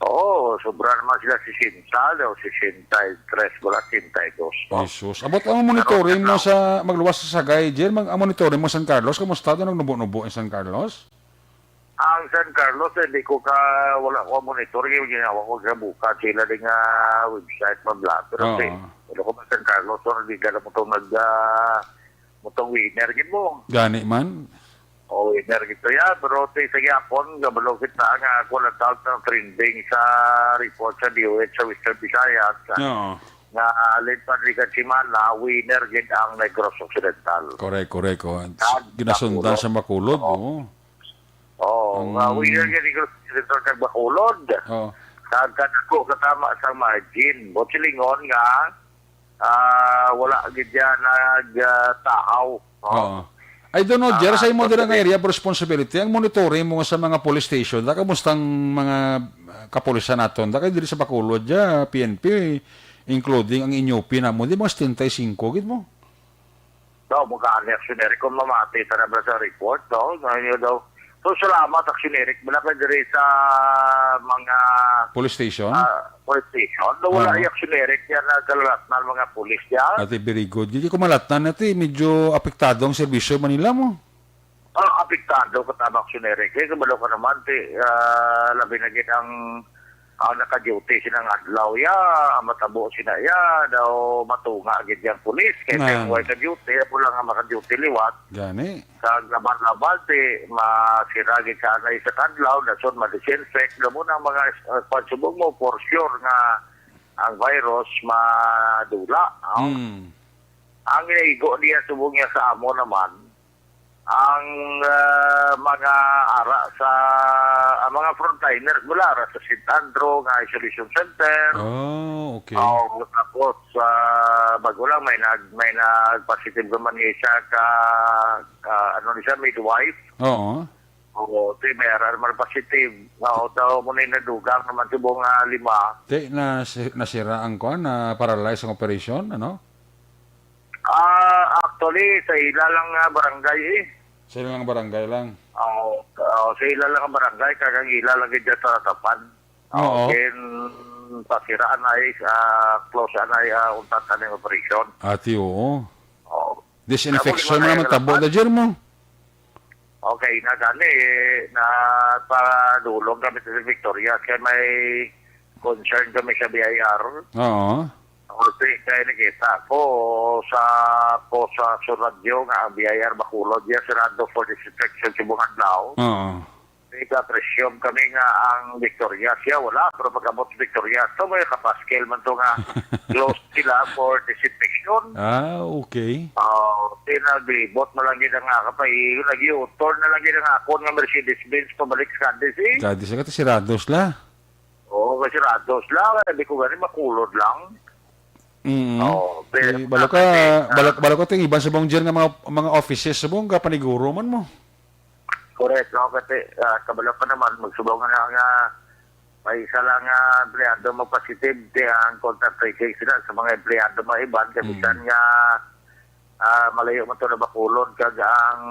Oo, sobra naman sila sesenta, daw sesenta y tres, wala sesenta y dos, no? Jesus. Abot ang monitoring mo Pero, sa magluwas sa sagay, Jer, mag, ang monitoring mo San Carlos, kamusta daw nagnubo-nubo ang San Carlos? Ang San Carlos, eh, di ko ka, wala ko monitoring, yung ginawa ko sa buka, sila din nga website, mabla. Pero Oo. si, wala ko man San Carlos, so, di ka na mo itong nag, ah, mo itong winner, gid mo. Gani man. O, winner gid to, ya. Pero ti sa gyapon, kabalo kita nga ako lang tawag ng trending sa report sa D O H sa Western Visayas. Oo. Nga, ah, late pa rin ka semana, winner gid ang Negros Occidental. Correct, correct, oh. Nag-, Ginasundan nakulot. sa Bacolod, Oo. oh. Oo, Ang nga, winner gid Negros Occidental kag Bacolod. Oo. Kag kadako katama sa margin. Buot silingon nga, ah, wala gid yan nag, ah, tahaw, no? Oo. I don't know, Jer, sa Ah, imo dira nga okay. area of responsibility, ang monitoring mo sa mga police station, da, kamusta ang mga, ah, kapulisan naton? Da, kay diri sa Bacolod, ya, P N P, including ang inyo P N P namo, di mga setenta y cinco gid mo? No, mga reactionary kung mamati sa nabla sa report, no? Ngayon daw. So, salamat, action direct. Wala ka diri sa mga Police station? ah, police station. No, wala Oo. yung action direct yan na kalulat na mga police yan. Ate, very good. Gigi ko malatnan, ate, medyo apektado ang serbisyo Manila mo. Ah, apektado ka tama, action direct. Kaya kabalo ka naman, ti, ah, labi na gid ang, ang naka-duty sinang adlaw ya, ang matabo sina ya, daw matunga gid yang pulis. Kaya Nga. kung way ka-duty, ako lang ang maka-duty liwat. Gani. Kag laban-laban, ti, masira gid ka anay sa kadlaw, dason ma-disinfect, gamo na ang mga, ah, pagsubog mo, for sure nga ang virus madula, no? Mm. Ang ginaigo niya, subong niya sa amo naman, ang, ah, mga ara sa, ang mga frontliners mula ara sa Saint Andrew nga isolation center. Oh, okay. Oh, tapos, ah, bago lang may nag-, may nag-positive naman niya siya ka, ka, ano ni siya, midwife. Oo. Oo, ti may ara naman positive. Oo, daw mo na yung nadugang naman subong nga lima. Ti, na, nasira ang kuan, na paralyze ang operasyon, ano? Ah, actually, sa ila lang nga barangay eh. Sa ila lang barangay lang? Oo, oo, sa ila lang nga barangay, kag ang ila lang gid sa Tapan. Oo. Oo, then, pasiraan ay, ah, close anay, ah, untat aning operasyon. Ati, oo. Oo. Disinfection Ako, mo naman wala tabo na, Jer, mo. Okay, na gani, eh, na padulong kami sa Victoria, kaya may concern kami sa B I R. Oo. Kasi kaya nakita ko sa, ko sa, sa radyo nga ang B I R Bacolod, ya, sirado for disinfection sa buong adlaw. Oo. Nag-presume kami nga ang Victoria siya, wala. Pero pag-abot sa Victoria, so may kapaskil man to nga close sila for disinfection. Ah, okay. Oh, pinaglibot na lang gid ang nga kapay. Nag-U-turn na lang gid ang akon nga Mercedes-Benz pabalik sa Cadiz, eh. Cadiz, nga sirados la. Oo, nga sirados la. Sabi ko, gani, makulod lang. Mm. Oo, pero Di, balo ka, ah, balo, balo ka ting iban sa bong dyan nga mga, mga offices sa bong kapaniguro man mo. Correct, no? Kasi, ah, kabalo ka naman, magsubong nga, nga may isa lang nga empleyado mo positive, di ang contact tracing sila sa mga empleyado mo iban, kasi Mm. bisan nga, ah, malayo mo to na Bacolod, kag ang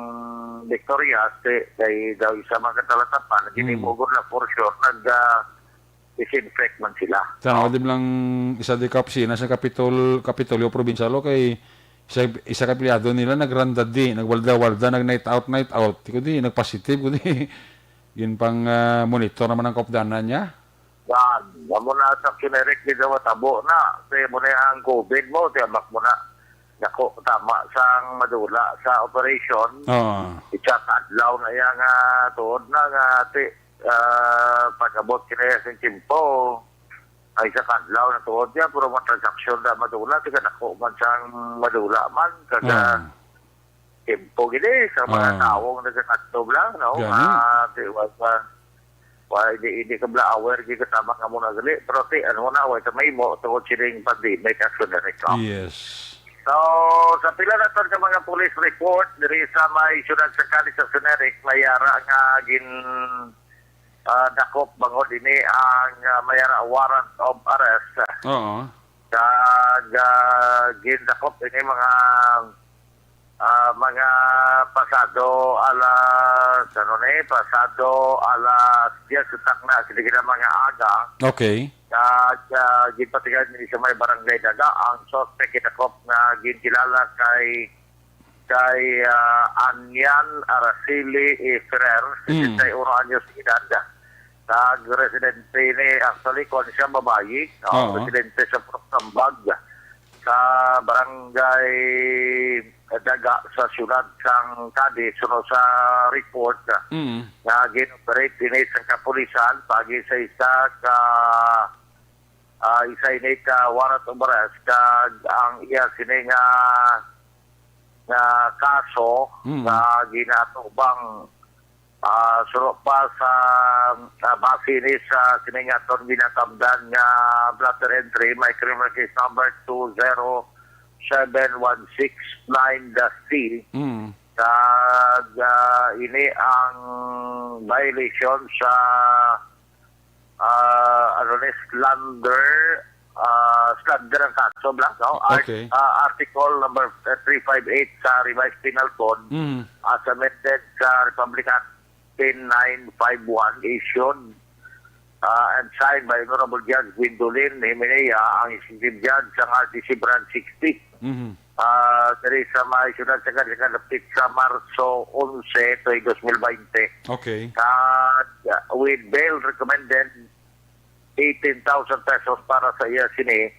Victorias, di, kay daw isa mga katalatapan, Mm. ginimugod na for sure, nag, ah, disinfect man sila. Sana Oh. wala lang isa di ka opisina sa Kapitol-, Kapitolyo Provincial, o kay isa, isa ka empleyado nila nagranda di, nagwalda-walda, nag night out, night out. Di ko di, nagpositive ko di. Yun pang, ah, monitor naman ang kaupdanan niya. Yan. Amo na sa generic di daw matabo na. Kaya mo na ang covid mo, tiyamak mo na. Nako, tama sang madula sa operation. Oo. Isa ka adlaw na iya nga tuod na nga ti, ah, pag-abot kini sa timpo. Ay, sa kadlaw na tuod niya, pero mga transaksyon na madula, tiga nako man sang madula man, kada Ah. tempo gini, sa mga Ah. tawo nga nagkakadto lang, no? Gani. Ah, di, wa, wa, wa, hindi, hindi ka bala aware, di ka tama nga muna gali. Pero ti, ano na, wa, ito may mo, tungod sining pandemic, actually, no? Yes. So, sa pila na ton ka mga police report, diri sa may syudad sa Cadiz, sa Suneric, may ara nga gin, ah, dakop bangod ini ang, ah, may ara warrant of arrest. Oo. Kag, ah, gindakop ini mga, ah, mga pasado alas, ano ni, pasado alas diyes sa takna, sige na mga aga. Okay. Kag, ah, ginpatigan ni sa may barangay Daga ang suspect gindakop nga ginkilala kay, kay, ah, Anyan Araceli E. Ferrer, Mm. sesenta y uno anyos de edad. Nag-residente ni, actually, kung siya babayi, ah, Oo. residente sa Purok Tambag, sa barangay Daga sa siyudad sang Cadiz, suno sa report Mm. nga gin-operate ini sa kapulisan, pagi sa isa ka, ah, isa ini ka warrant of arrest, kag ang iya sini nga, nga kaso Mm. nga ginatubang, ah, suno pa sa, ah, base ni sa sini nga aton ginatamdan nga blotter entry, may criminal case number two zero seven one six nine dash C. Mm. Kag, ah, ini ang violation sa, ah, ano ni, slander, ah, slander ang kaso, bla, no? Art-, Okay. ah, Article number, uh, three five eight sa Revised Penal Code, Mm. as amended sa Republic Act ten nine five one, issued, ah, and signed by Honorable Judge Gwendolyn Himenea, ang Executive Judge sang R T C Branch sixty. Mhm. Ah, diri sa may siyudad sa Cadiz, kalapit sa Marso onse, tuig dos mil baynte. Okay. Kag, ah, with bail recommended, eighteen thousand pesos para sa iya sini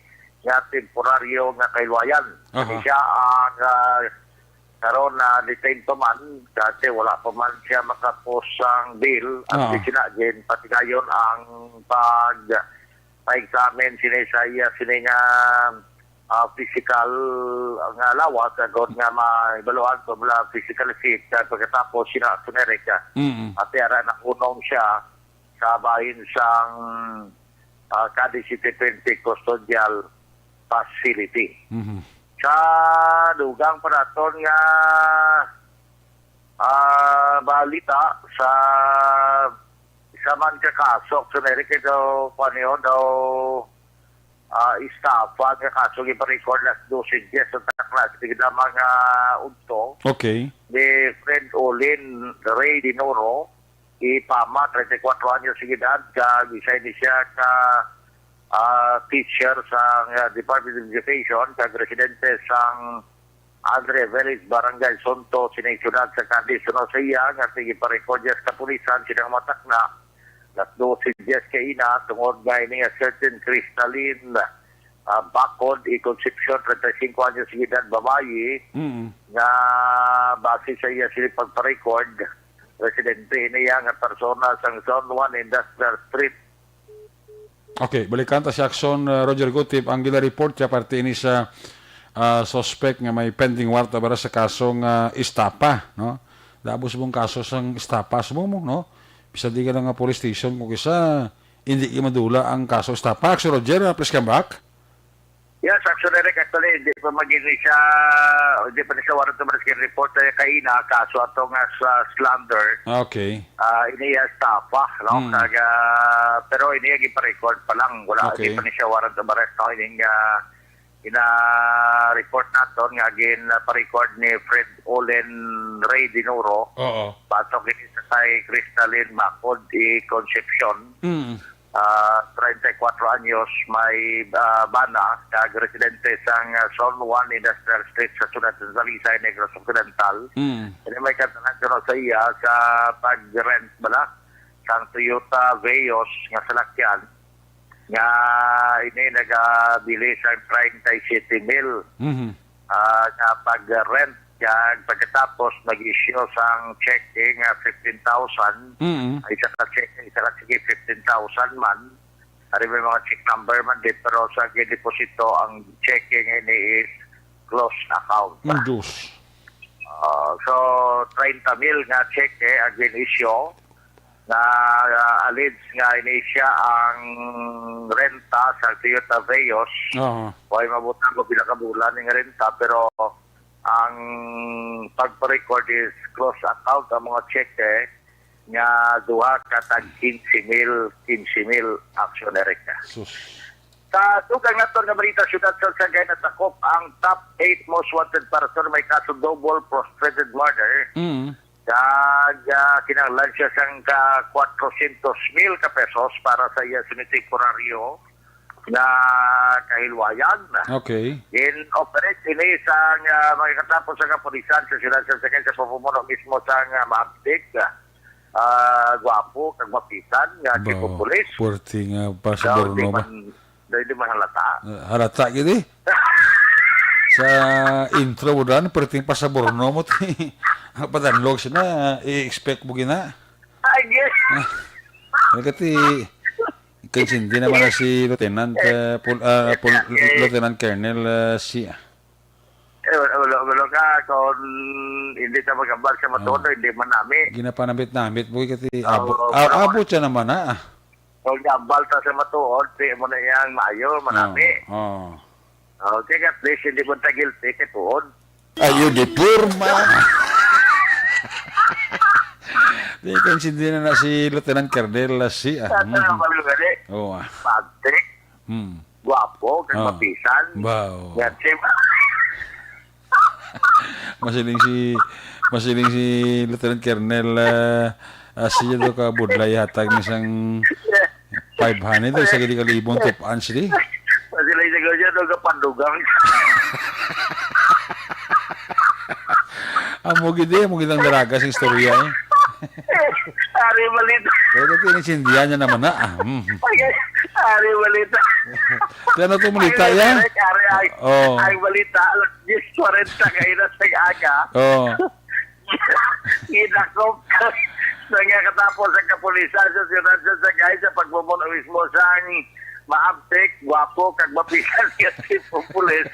nga temporaryo nga kahiluwayan. Aha. Kani siya ang, ah, karon na detained pa man, kasi wala pa man siya makapos sang bail, at Ah. di sina gin patigayon ang pag, pa-examine sini sa iya sini nga, ah, physical nga lawas, agod nga maibaluhan kung wala physically fit, kag pagkatapos sina generic, ah, Mm. ati ara nakunong siya sa bahin sang, ah, Cadiz City Penitentiary Custodial Facility. Mhm. Sa dugang pa naton nga, Ah, balita sa isa man ka kaso, so, Eric, ito, kuwan yun, daw, ah, estafa nga kaso giparecord las dose diez sa taklas, tigdama nga udto Okay. ni Fred Olin Ray Dinoro, ipama, treinta y cuatro anyos de edad, kag isa ini siya ka, ah, teacher sa, ah, Department of Education, kag residente sang Andre Velis, Barangay Sonto, sining siyudad sa Cadiz. Suno sa iya nga giparecord sa kapulisan sining matakna, las dose diez kaina, tungod nga ini nga certain Crystalline, ah, Bacod y Concepcion, treinta y cinco anyos de edad, babayi, Mm. nga base sa iya sini pagparecord, residente ini iya nga persona sa Zone one Industrial Street. Okay, balikan ta si Action, uh, Roger Gutip. Ang gina-report siya parte ini sa, uh, suspect nga may pending warrant of arrest sa kasong, uh, estafa, no? Dabo sa mong kaso sang estafa sa mo, no? Bisan di ka na nga police station, kung kisa, hindi ka madula ang kaso estafa. Action, Roger, uh, please come back. Yes, Action Eric, actually, hindi pa magini siya, hindi pa ni siya warrant of arrest report, eh, kaina, kaso ato nga sa slander. Okay. Ah, ini ya estafa, no? Mm. Kag, ah, pero ini ya gipa-record pa lang, wala, Okay. hindi pa ni siya warrant of arrest, no? Ining, ah, ina-report naton nga gin-record ni Fred Olen Ray Dinuro. Oo. Batok ini sa kay Crystalline Bacod y Concepcion. Mm. Ah, treinta y cuatro anyos, may, ah, bana, kag residente sang, ah, Zone one Industrial Street sa siyudad sa Talisay, Negros Occidental. Mm. Ini may katanan kuno sa iya sa pag-rent bala sang Toyota Vios nga salakyan nga ini nagabili sang treinta y siete mil, Mhm. ah, nga pag-rent, kag pagkatapos nag-issue sang cheque nga fifteen thousand. Mm. Ay, isa ka cheque, isa ka cheque, fifteen thousand man. Ari may mga check number man di, pero sa gideposito ang cheque nga ini is closed account. Ang Diyos. Ah, so, treinta mil nga cheque ang gin-issue nga, ah, alleged nga ini siya ang renta sa Toyota Vios. Oo. Way mabutang ko pinakabulan ning renta, pero ang pagpa-record is close account ang mga cheque nga duha ka tag quince mil, quince mil, Action Eric. Sus. Sa dugang naton nga balita, siyudad sa Sagay natakop ang top eight most wanted person may kaso double frustrated murder. Mm. Kag, ah, kinahanglan siya sang ka kwatrocientos mil ka pesos para sa iya sini temporaryo nga kahilwayan. Okay. Gin-operate ini sang, ah, mga katapos sa kapulisan sa siyudad sa Sagay sa pamumuno mismo sang, ah, maabtik, ah, gwapo kag mapisan nga chief of Ba, police. Puwerte nga Daw pasaborno di ba? man, daw di man halata. Ah, halata gid eh. Sa intro mo dan, perting pasaborno mo ti. Ang padanlog sina, i-expect mo gina. I guess. Ah, nagkati, kansindi naman na si Lieutenant, ah, Pol-, ah, Pol-, Lieutenant Colonel, ah, si, ah. Eh, wala, wala, wala ka, kung hindi ka magambal sa matuod, Oh. hindi man nami. Ginapanamit-namit mo, kati, Oo, abo-, pero ah, abot siya naman, ah. Kung gambal ta sa matuod, di mo na iyang maayo, manami. Oh, oh. Okay, at least, hindi mo ta guilty, kay tuod. Ayo, di porma. Di, kansindi na na si Lieutenant Colonel, ah, si, ah. Sa Mm. trabaho gani, Oh, ah. Pagtik, Hmm. gwapo, kag Ah. mapisan. Wow. Nga, si Masiling si, masiling si Lieutenant Colonel, ah, ah, siya daw ka budlay hatag ni sang five hundred, isa gid ka libon, tip-an sila. Masiling siya daw ka pandugang. Amo gid eh, amo gid ang daraga sa istorya eh. Ari balita. Pero ito, inintindihan niya naman na, ah. Mm. Ari balita. Kaya na itong balita, Ari, ya? Ari, ari, Oh. Ang balita, alas diyes kwarenta kaina sa aga. Oh. Gidakop sa nga katapos ang kapulisan sa siyudad sa Sagay sa pagmumuno mismo sang maabtik, gwapo, kag mapisan nga chief of police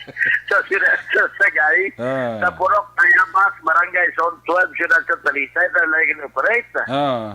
sa siyudad sa Sagay, Ah. sa Purok Tayabas, Barangay Zone twelve, siyudad sa Talisay, na nag-operate. Ah.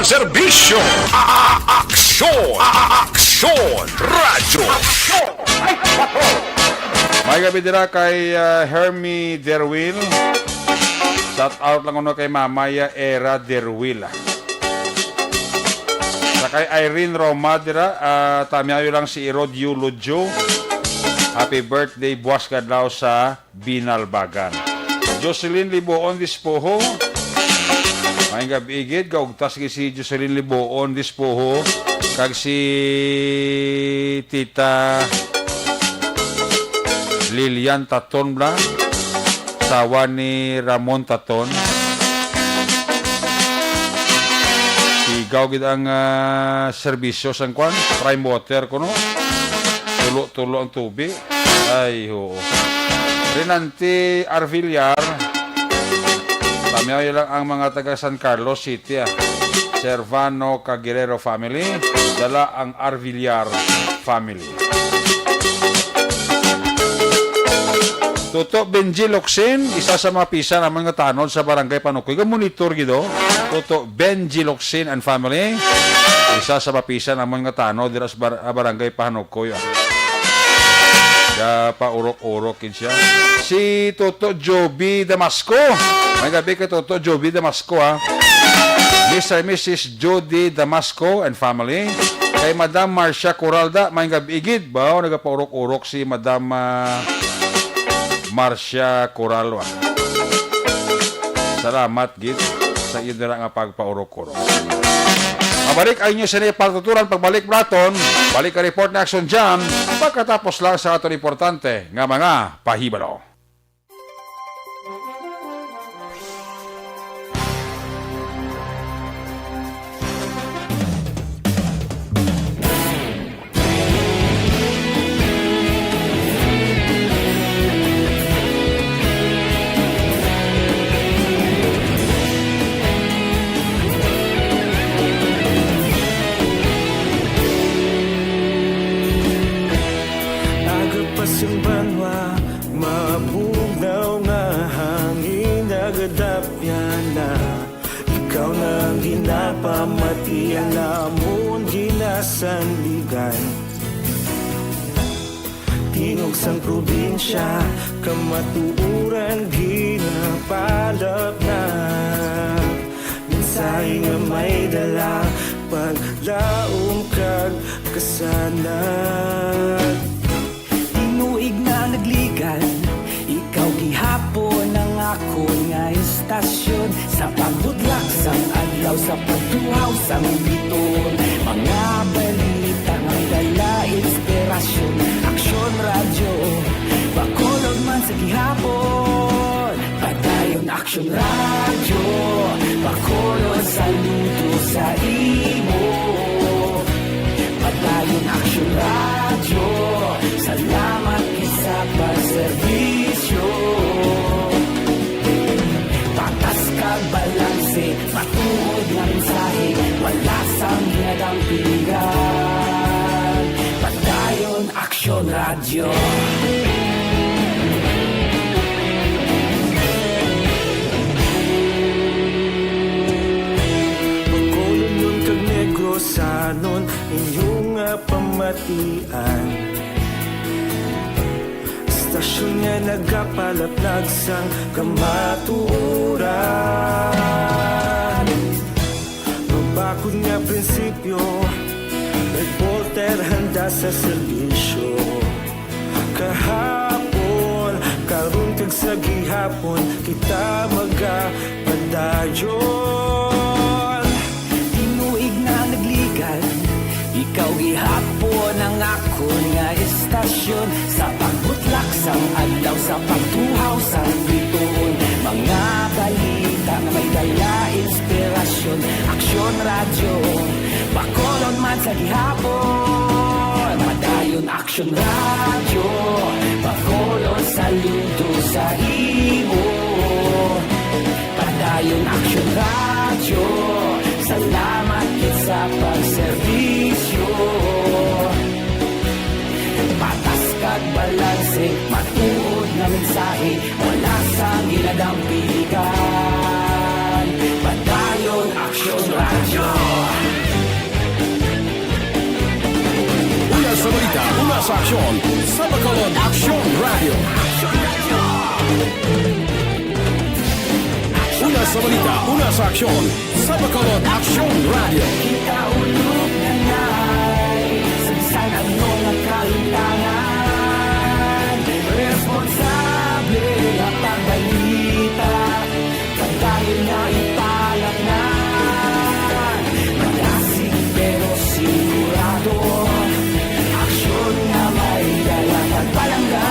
Serbisyo. A-, a-, aksyon. A-, a-, aksyon. Radyo. Aksyon. Ay, patrol. May gabi dira kay, ah, Hermie Derwil. Shout out lang kuno kay Mama ya Era Derwil, ah. Sa kay Irene Roma dira, ah, tamyayo lang si Rod Yulo Jo. Happy birthday, buwas nga adlaw sa Binalbagan. Jocelyn Liboon Dispoho. Maayong gab-i gid, gaugtas gid si Jocelyn Liboon Dispoho kag si Tita Lilian Taton bla, sawa ni Ramon Taton. Tigaw gid ang, ah, serbisyo sang kwan, Prime Water kuno. Tulo-tulo ang tubig. Ay, oo. Renante Arvillar. Pamiyaway lang ang mga taga San Carlos City, ah. Servano Caguerrero family. Dala ang Arvillar family. Toto Benji Locsin, isa sa mga pisa namon nga tanod sa Barangay Panukoy. Ga-monitor gid, oh. Toto Benji Locsin and family, isa sa mga pisa namon nga tanod dira sa bar-, ah, Barangay Panukoy, ah. Ga-paurok-urok gid siya. Si Toto Joby Damasco. May gabi kay Toto Joby Damasco, ah. Mister and Missus Jody Damasco and family. Kay Madam Marcia Coralda, may gabi gid. Ba, nagapaurok-urok si Madam, ah, Marcia Coralwa. Salamat gid sa iyo dira nga pagpaurok-urok. Mabalik ang inyo sini pagtuturan pagbalik naton. Balik ang report na aksyon dyan pagkatapos lang sa aton importante nga mga pahibalo. Agapas ang banwa, mabugnaw nga hangin, nagadapya na. Ikaw na ang ginapamati, ang amon ginasandigan. Tingog sang probinsya, kamatuoran ginapalapnag. Mensahe nga may dala, paglaom kag kasanag. Tinuig na nagligan, ikaw gihapon ang akon nga istasyon. Sa pagbutlak sang adlaw, sa pagtuhaw sang bituon, mga balita nga may dala inspirasyon. Aksyon Radyo, Bacolod man sa gihapon. Padayon Aksyon Radyo, Bacolod, saludo sa imo. Padayon Aksyon Radyo, salamat gid sa pagserbisyo. Patas kag balanse, matuod nga mensahe, wala sang ginadampigan. Padayon Aksyon Radyo. Bacolodnon kag Negrosanon, inyo nga pamatian. Istasyon nga nagapalapnag sang kamatuoran. Mabakod nga prinsipyo, reporter handa sa serbisyo. Kahapon, karon kag sa gihapon, kita magapadayon. Tinuig na nagligan, ikaw gihapon ang akon nga istasyon. Sa pagbutlak sang adlaw, sa pagtuhaw sang bituon, mga balita nga may dala inspirasyon. Aksyon Radyo, Bacolod man sa gihapon. Padayon Aksyon Radyo, Bacolod, saludo sa imo. Padayon Aksyon Radyo, salamat gid sa pagserbisyo. Patas kag balanse, matuod nga mensahe, wala sang ginadampigan. Padayon Aksyon Radyo. Aksyon sa Bacolod, Aksyon Radio. Una sa balita, una sa aksyon sa Bacolod, Aksyon Radio. Kita ulog na ngay, sa bisan ano nga kalimtangan, responsable nga pagbalita. Padayon nga ipalaknag, malasig pero sigurado, aksyon nga may dala kag palangga.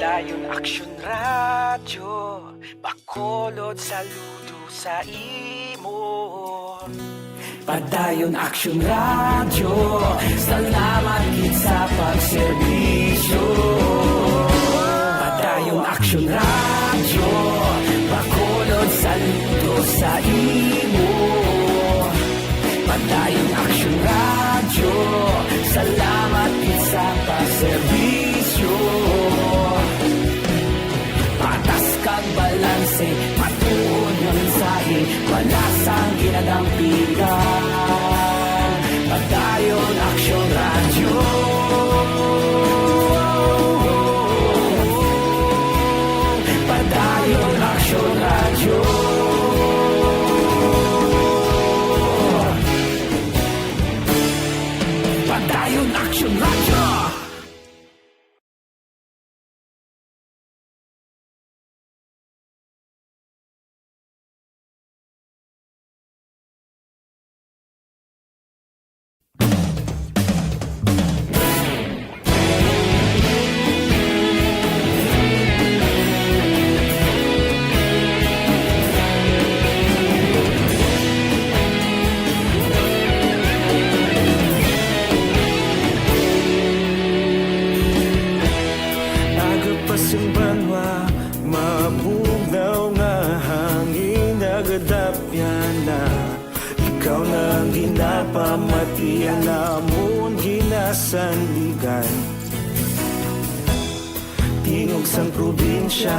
Padayon Aksyon Radyo, Bacolod, saludo sa imo. Padayon Aksyon Radyo, salamat gid sa pagserbisyo. Padayon Aksyon Radyo, Bacolod, saludo sa imo. Padayon Aksyon Radyo, salamat gid sa pagserbisyo. Patas kag balanse, matuod nga mensahe, wala sang ginadampingan. Padayon Aksyon Radyo. Padayon Aksyon Radyo. Padayon Aksyon Radyo. Aga pa sing banwa, mabugnaw nga hangin, nagadapyan na. Ikaw na ang ginapamati, ang amon ginasandigan. Tingog sang probinsya,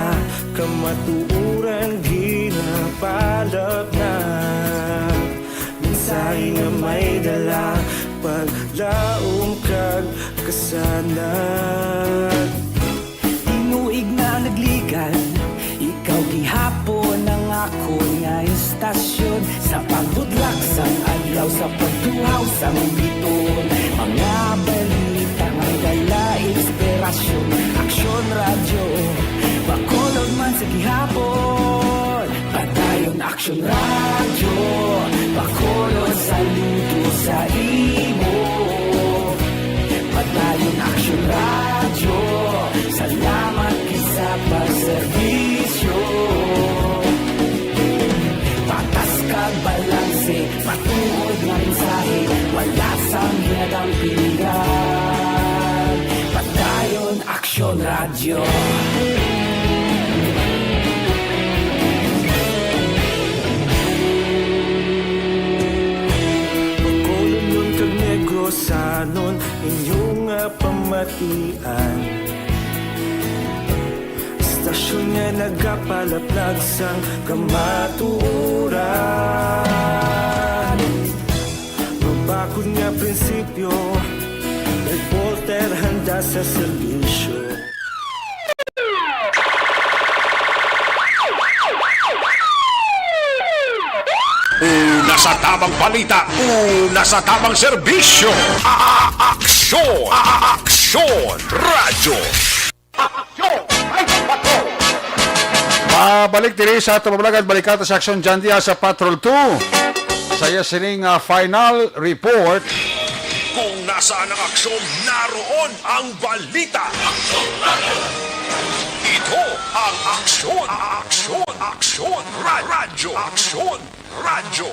kamatuoran ginapalapnag. Mensahe nga may dala, paglaom kag kasanag. Tinuig na nagligan, ikaw gihapon ang akon nga istasyon. Sa pagbudlak sang adlaw, sa pagtuhaw sang biton, mga balita nga dala inspirasyon. Aksyon Radyo, Bacolod man sa gihapon. Padayon Aksyon Radyo, Bacolod, saludo sa imo. Padayon Aksyon Radyo, salamat gid sa pagserbisyo. Patas kag balanse, matuod nga mensahe, wala sang ginadampingan. Padayon Aksyon Radyo. Bacolodnon kag Negrosanon, inyo nga pamatian. Istasyon nga nagapalaplag sang kamatuoran. Mabakod nga prinsipyo, reporter handa sa serbisyo. Una sa tamang balita, una sa tamang serbisyo. A-, a-, aksyon, a-, a-, aksyon, radyo. Aksyon, ay, patrol. Pabalik diri sa ato pamalagan, balikan ta sa Aksyon John Diaz sa Patrol two. Sa iya sining, ah, final report. Kung nasaan ang aksyon, naroon ang balita. Ito ang Aksyon, Aksyon, Aksyon, Ra-, Radyo, Aksyon. Radyo.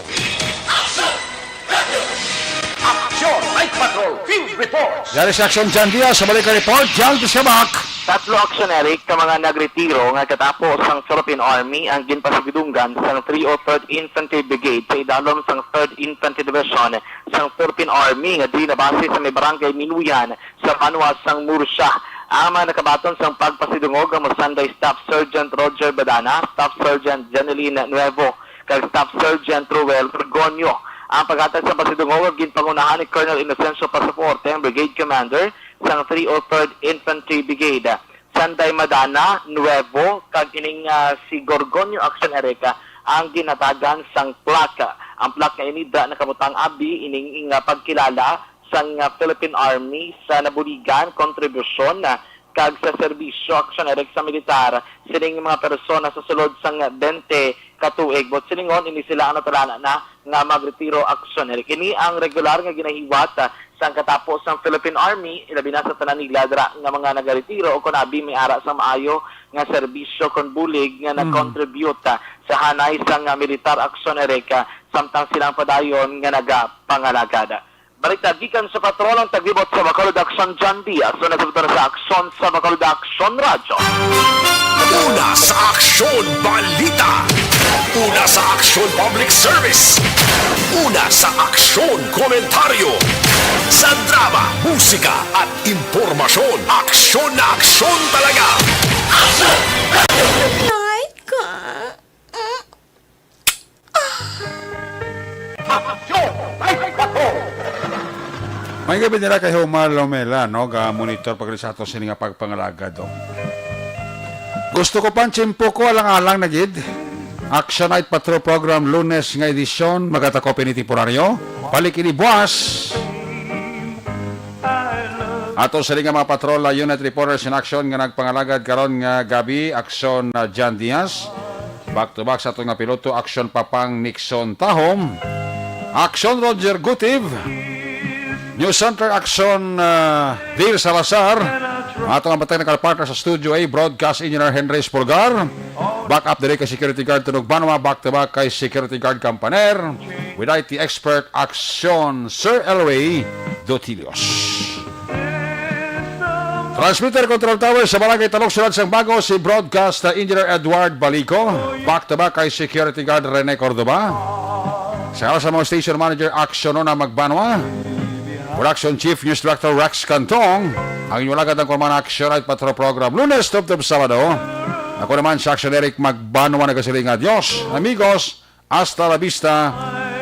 Aksyon Night Patrol Field Reports. Dari sa Aksyon John Diaz, sa balik ang report, John Piscabak. Tatlo, Action Eric, ka mga nagretiro nga katapo sang Philippine Army ang ginpasidunggan sang three oh third Infantry Brigade sa idalom sang third Infantry Division sang Philippine Army nga diri nabase sa may barangay Minuyan sa banwa sang Murcia. Ang mga nakabaton sang pagpasidungog ang masanday Staff Sergeant Roger Badana, Staff Sergeant Janeline Nuevo, kag Staff Sergeant Ruel Gorgonio. Ang paghatag sa pasidungog ginpangunahan ni Colonel Inocencio Pasaporte, ang Brigade Commander sang three oh third Infantry Brigade. Sanday Madana, Nuevo, kag ining, ah, si Gorgonio Action Erica ang ginhatagan sang plaque. Ang plaque nga ini da nakabutang abi ining, ah, pagkilala sang, ah, Philippine Army sa nabuligan, kontribusyon, ah, kag sa serbisyo, Action Eric, sa militar sining mga persona sa sulod sang twenty ka tuig. Buot silingon, ini sila ang natalana na nga magretiro, Action Eric. Ini ang regular nga ginahiwat, ah, sang katapo sang Philippine Army, ilabi na sa tanan nila dira nga mga nagaretiro o kon abi may ara sang maayo nga serbisyo kon bulig nga Mm. nag-contribute, ah, sa hanay sang, ah, militar, Action Eric, ah, samtang silang padayon nga nagapangalagad. Balita gikan sa patrol ang taglibot sa Bacolod Action, John Diaz. Una sa patrol sa Aksyon sa Bacolod Action Radyo. Una sa Aksyon Balita. Una sa Aksyon Public Service. Una sa Aksyon Komentaryo. Sa drama, musika at impormasyon, aksyon na aksyon talaga. Night ka. May gabi nila kay Homar Lomela, no? Ga monitor pa gid sa ato sini nga pagpangalagad, oh. Gusto ko pa ang tiyempo ko, alang-alang na gid. Action Night Patrol Program, Lunes nga edisyon, magatakop ini temporaryo. Balik ini buwas. Ato sini nga mga patrol, ah, unit reporters in action nga nagpangalagad karon nga gabi, Action, ah, Jan Diaz. Back to back sa aton nga piloto, Action Papang Nixon Tahom. Action Roger Gutiv. News Center Action, ah, Dale Salazar. Ato nga matay nagka-partner sa Studio A, Broadcast Engineer Henry Espolgar. Back up diri kay Security Guard Tunog Banwa, back to back kay Security Guard Campaner. With I T expert Action, Sir Elway Dotilios. Transmitter Control Tower sa Barangay Talok, Siyudad sang Bago, si Broadcast Engineer Edward Balico. Back to back kay Security Guard Rene Cordova. Sa, sa mga station manager, Action Nona Magbanwa. Production Chief News Director Rex Cantong. Ang inyong lagad ang Kuman Action Night Patrol Program, Lunes tubtob Sabado. Ako naman si Action Eric Magbanwa nagasiling nga, Dios, amigos, hasta la vista.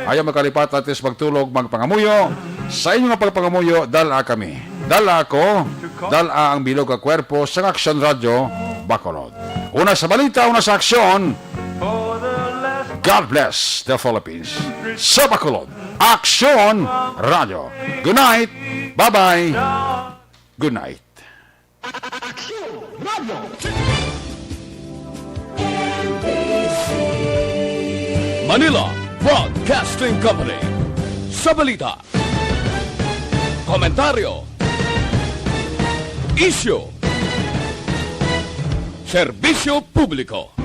Ayaw magkalipat, atis magtulog, magpangamuyo. Sa inyo nga pagpangamuyo, dala kami. Dala ako, dala ang bilog nga kwerpo sa Action Radyo, Bacolod. Una sa balita, una sa aksyon. God bless the Philippines. Sa Bacolod, Action Radyo. Good night. Bye-bye. Good night. Action Radio. Manila Broadcasting Company. Sa balita, komentaryo, isyu, serbisyo publiko.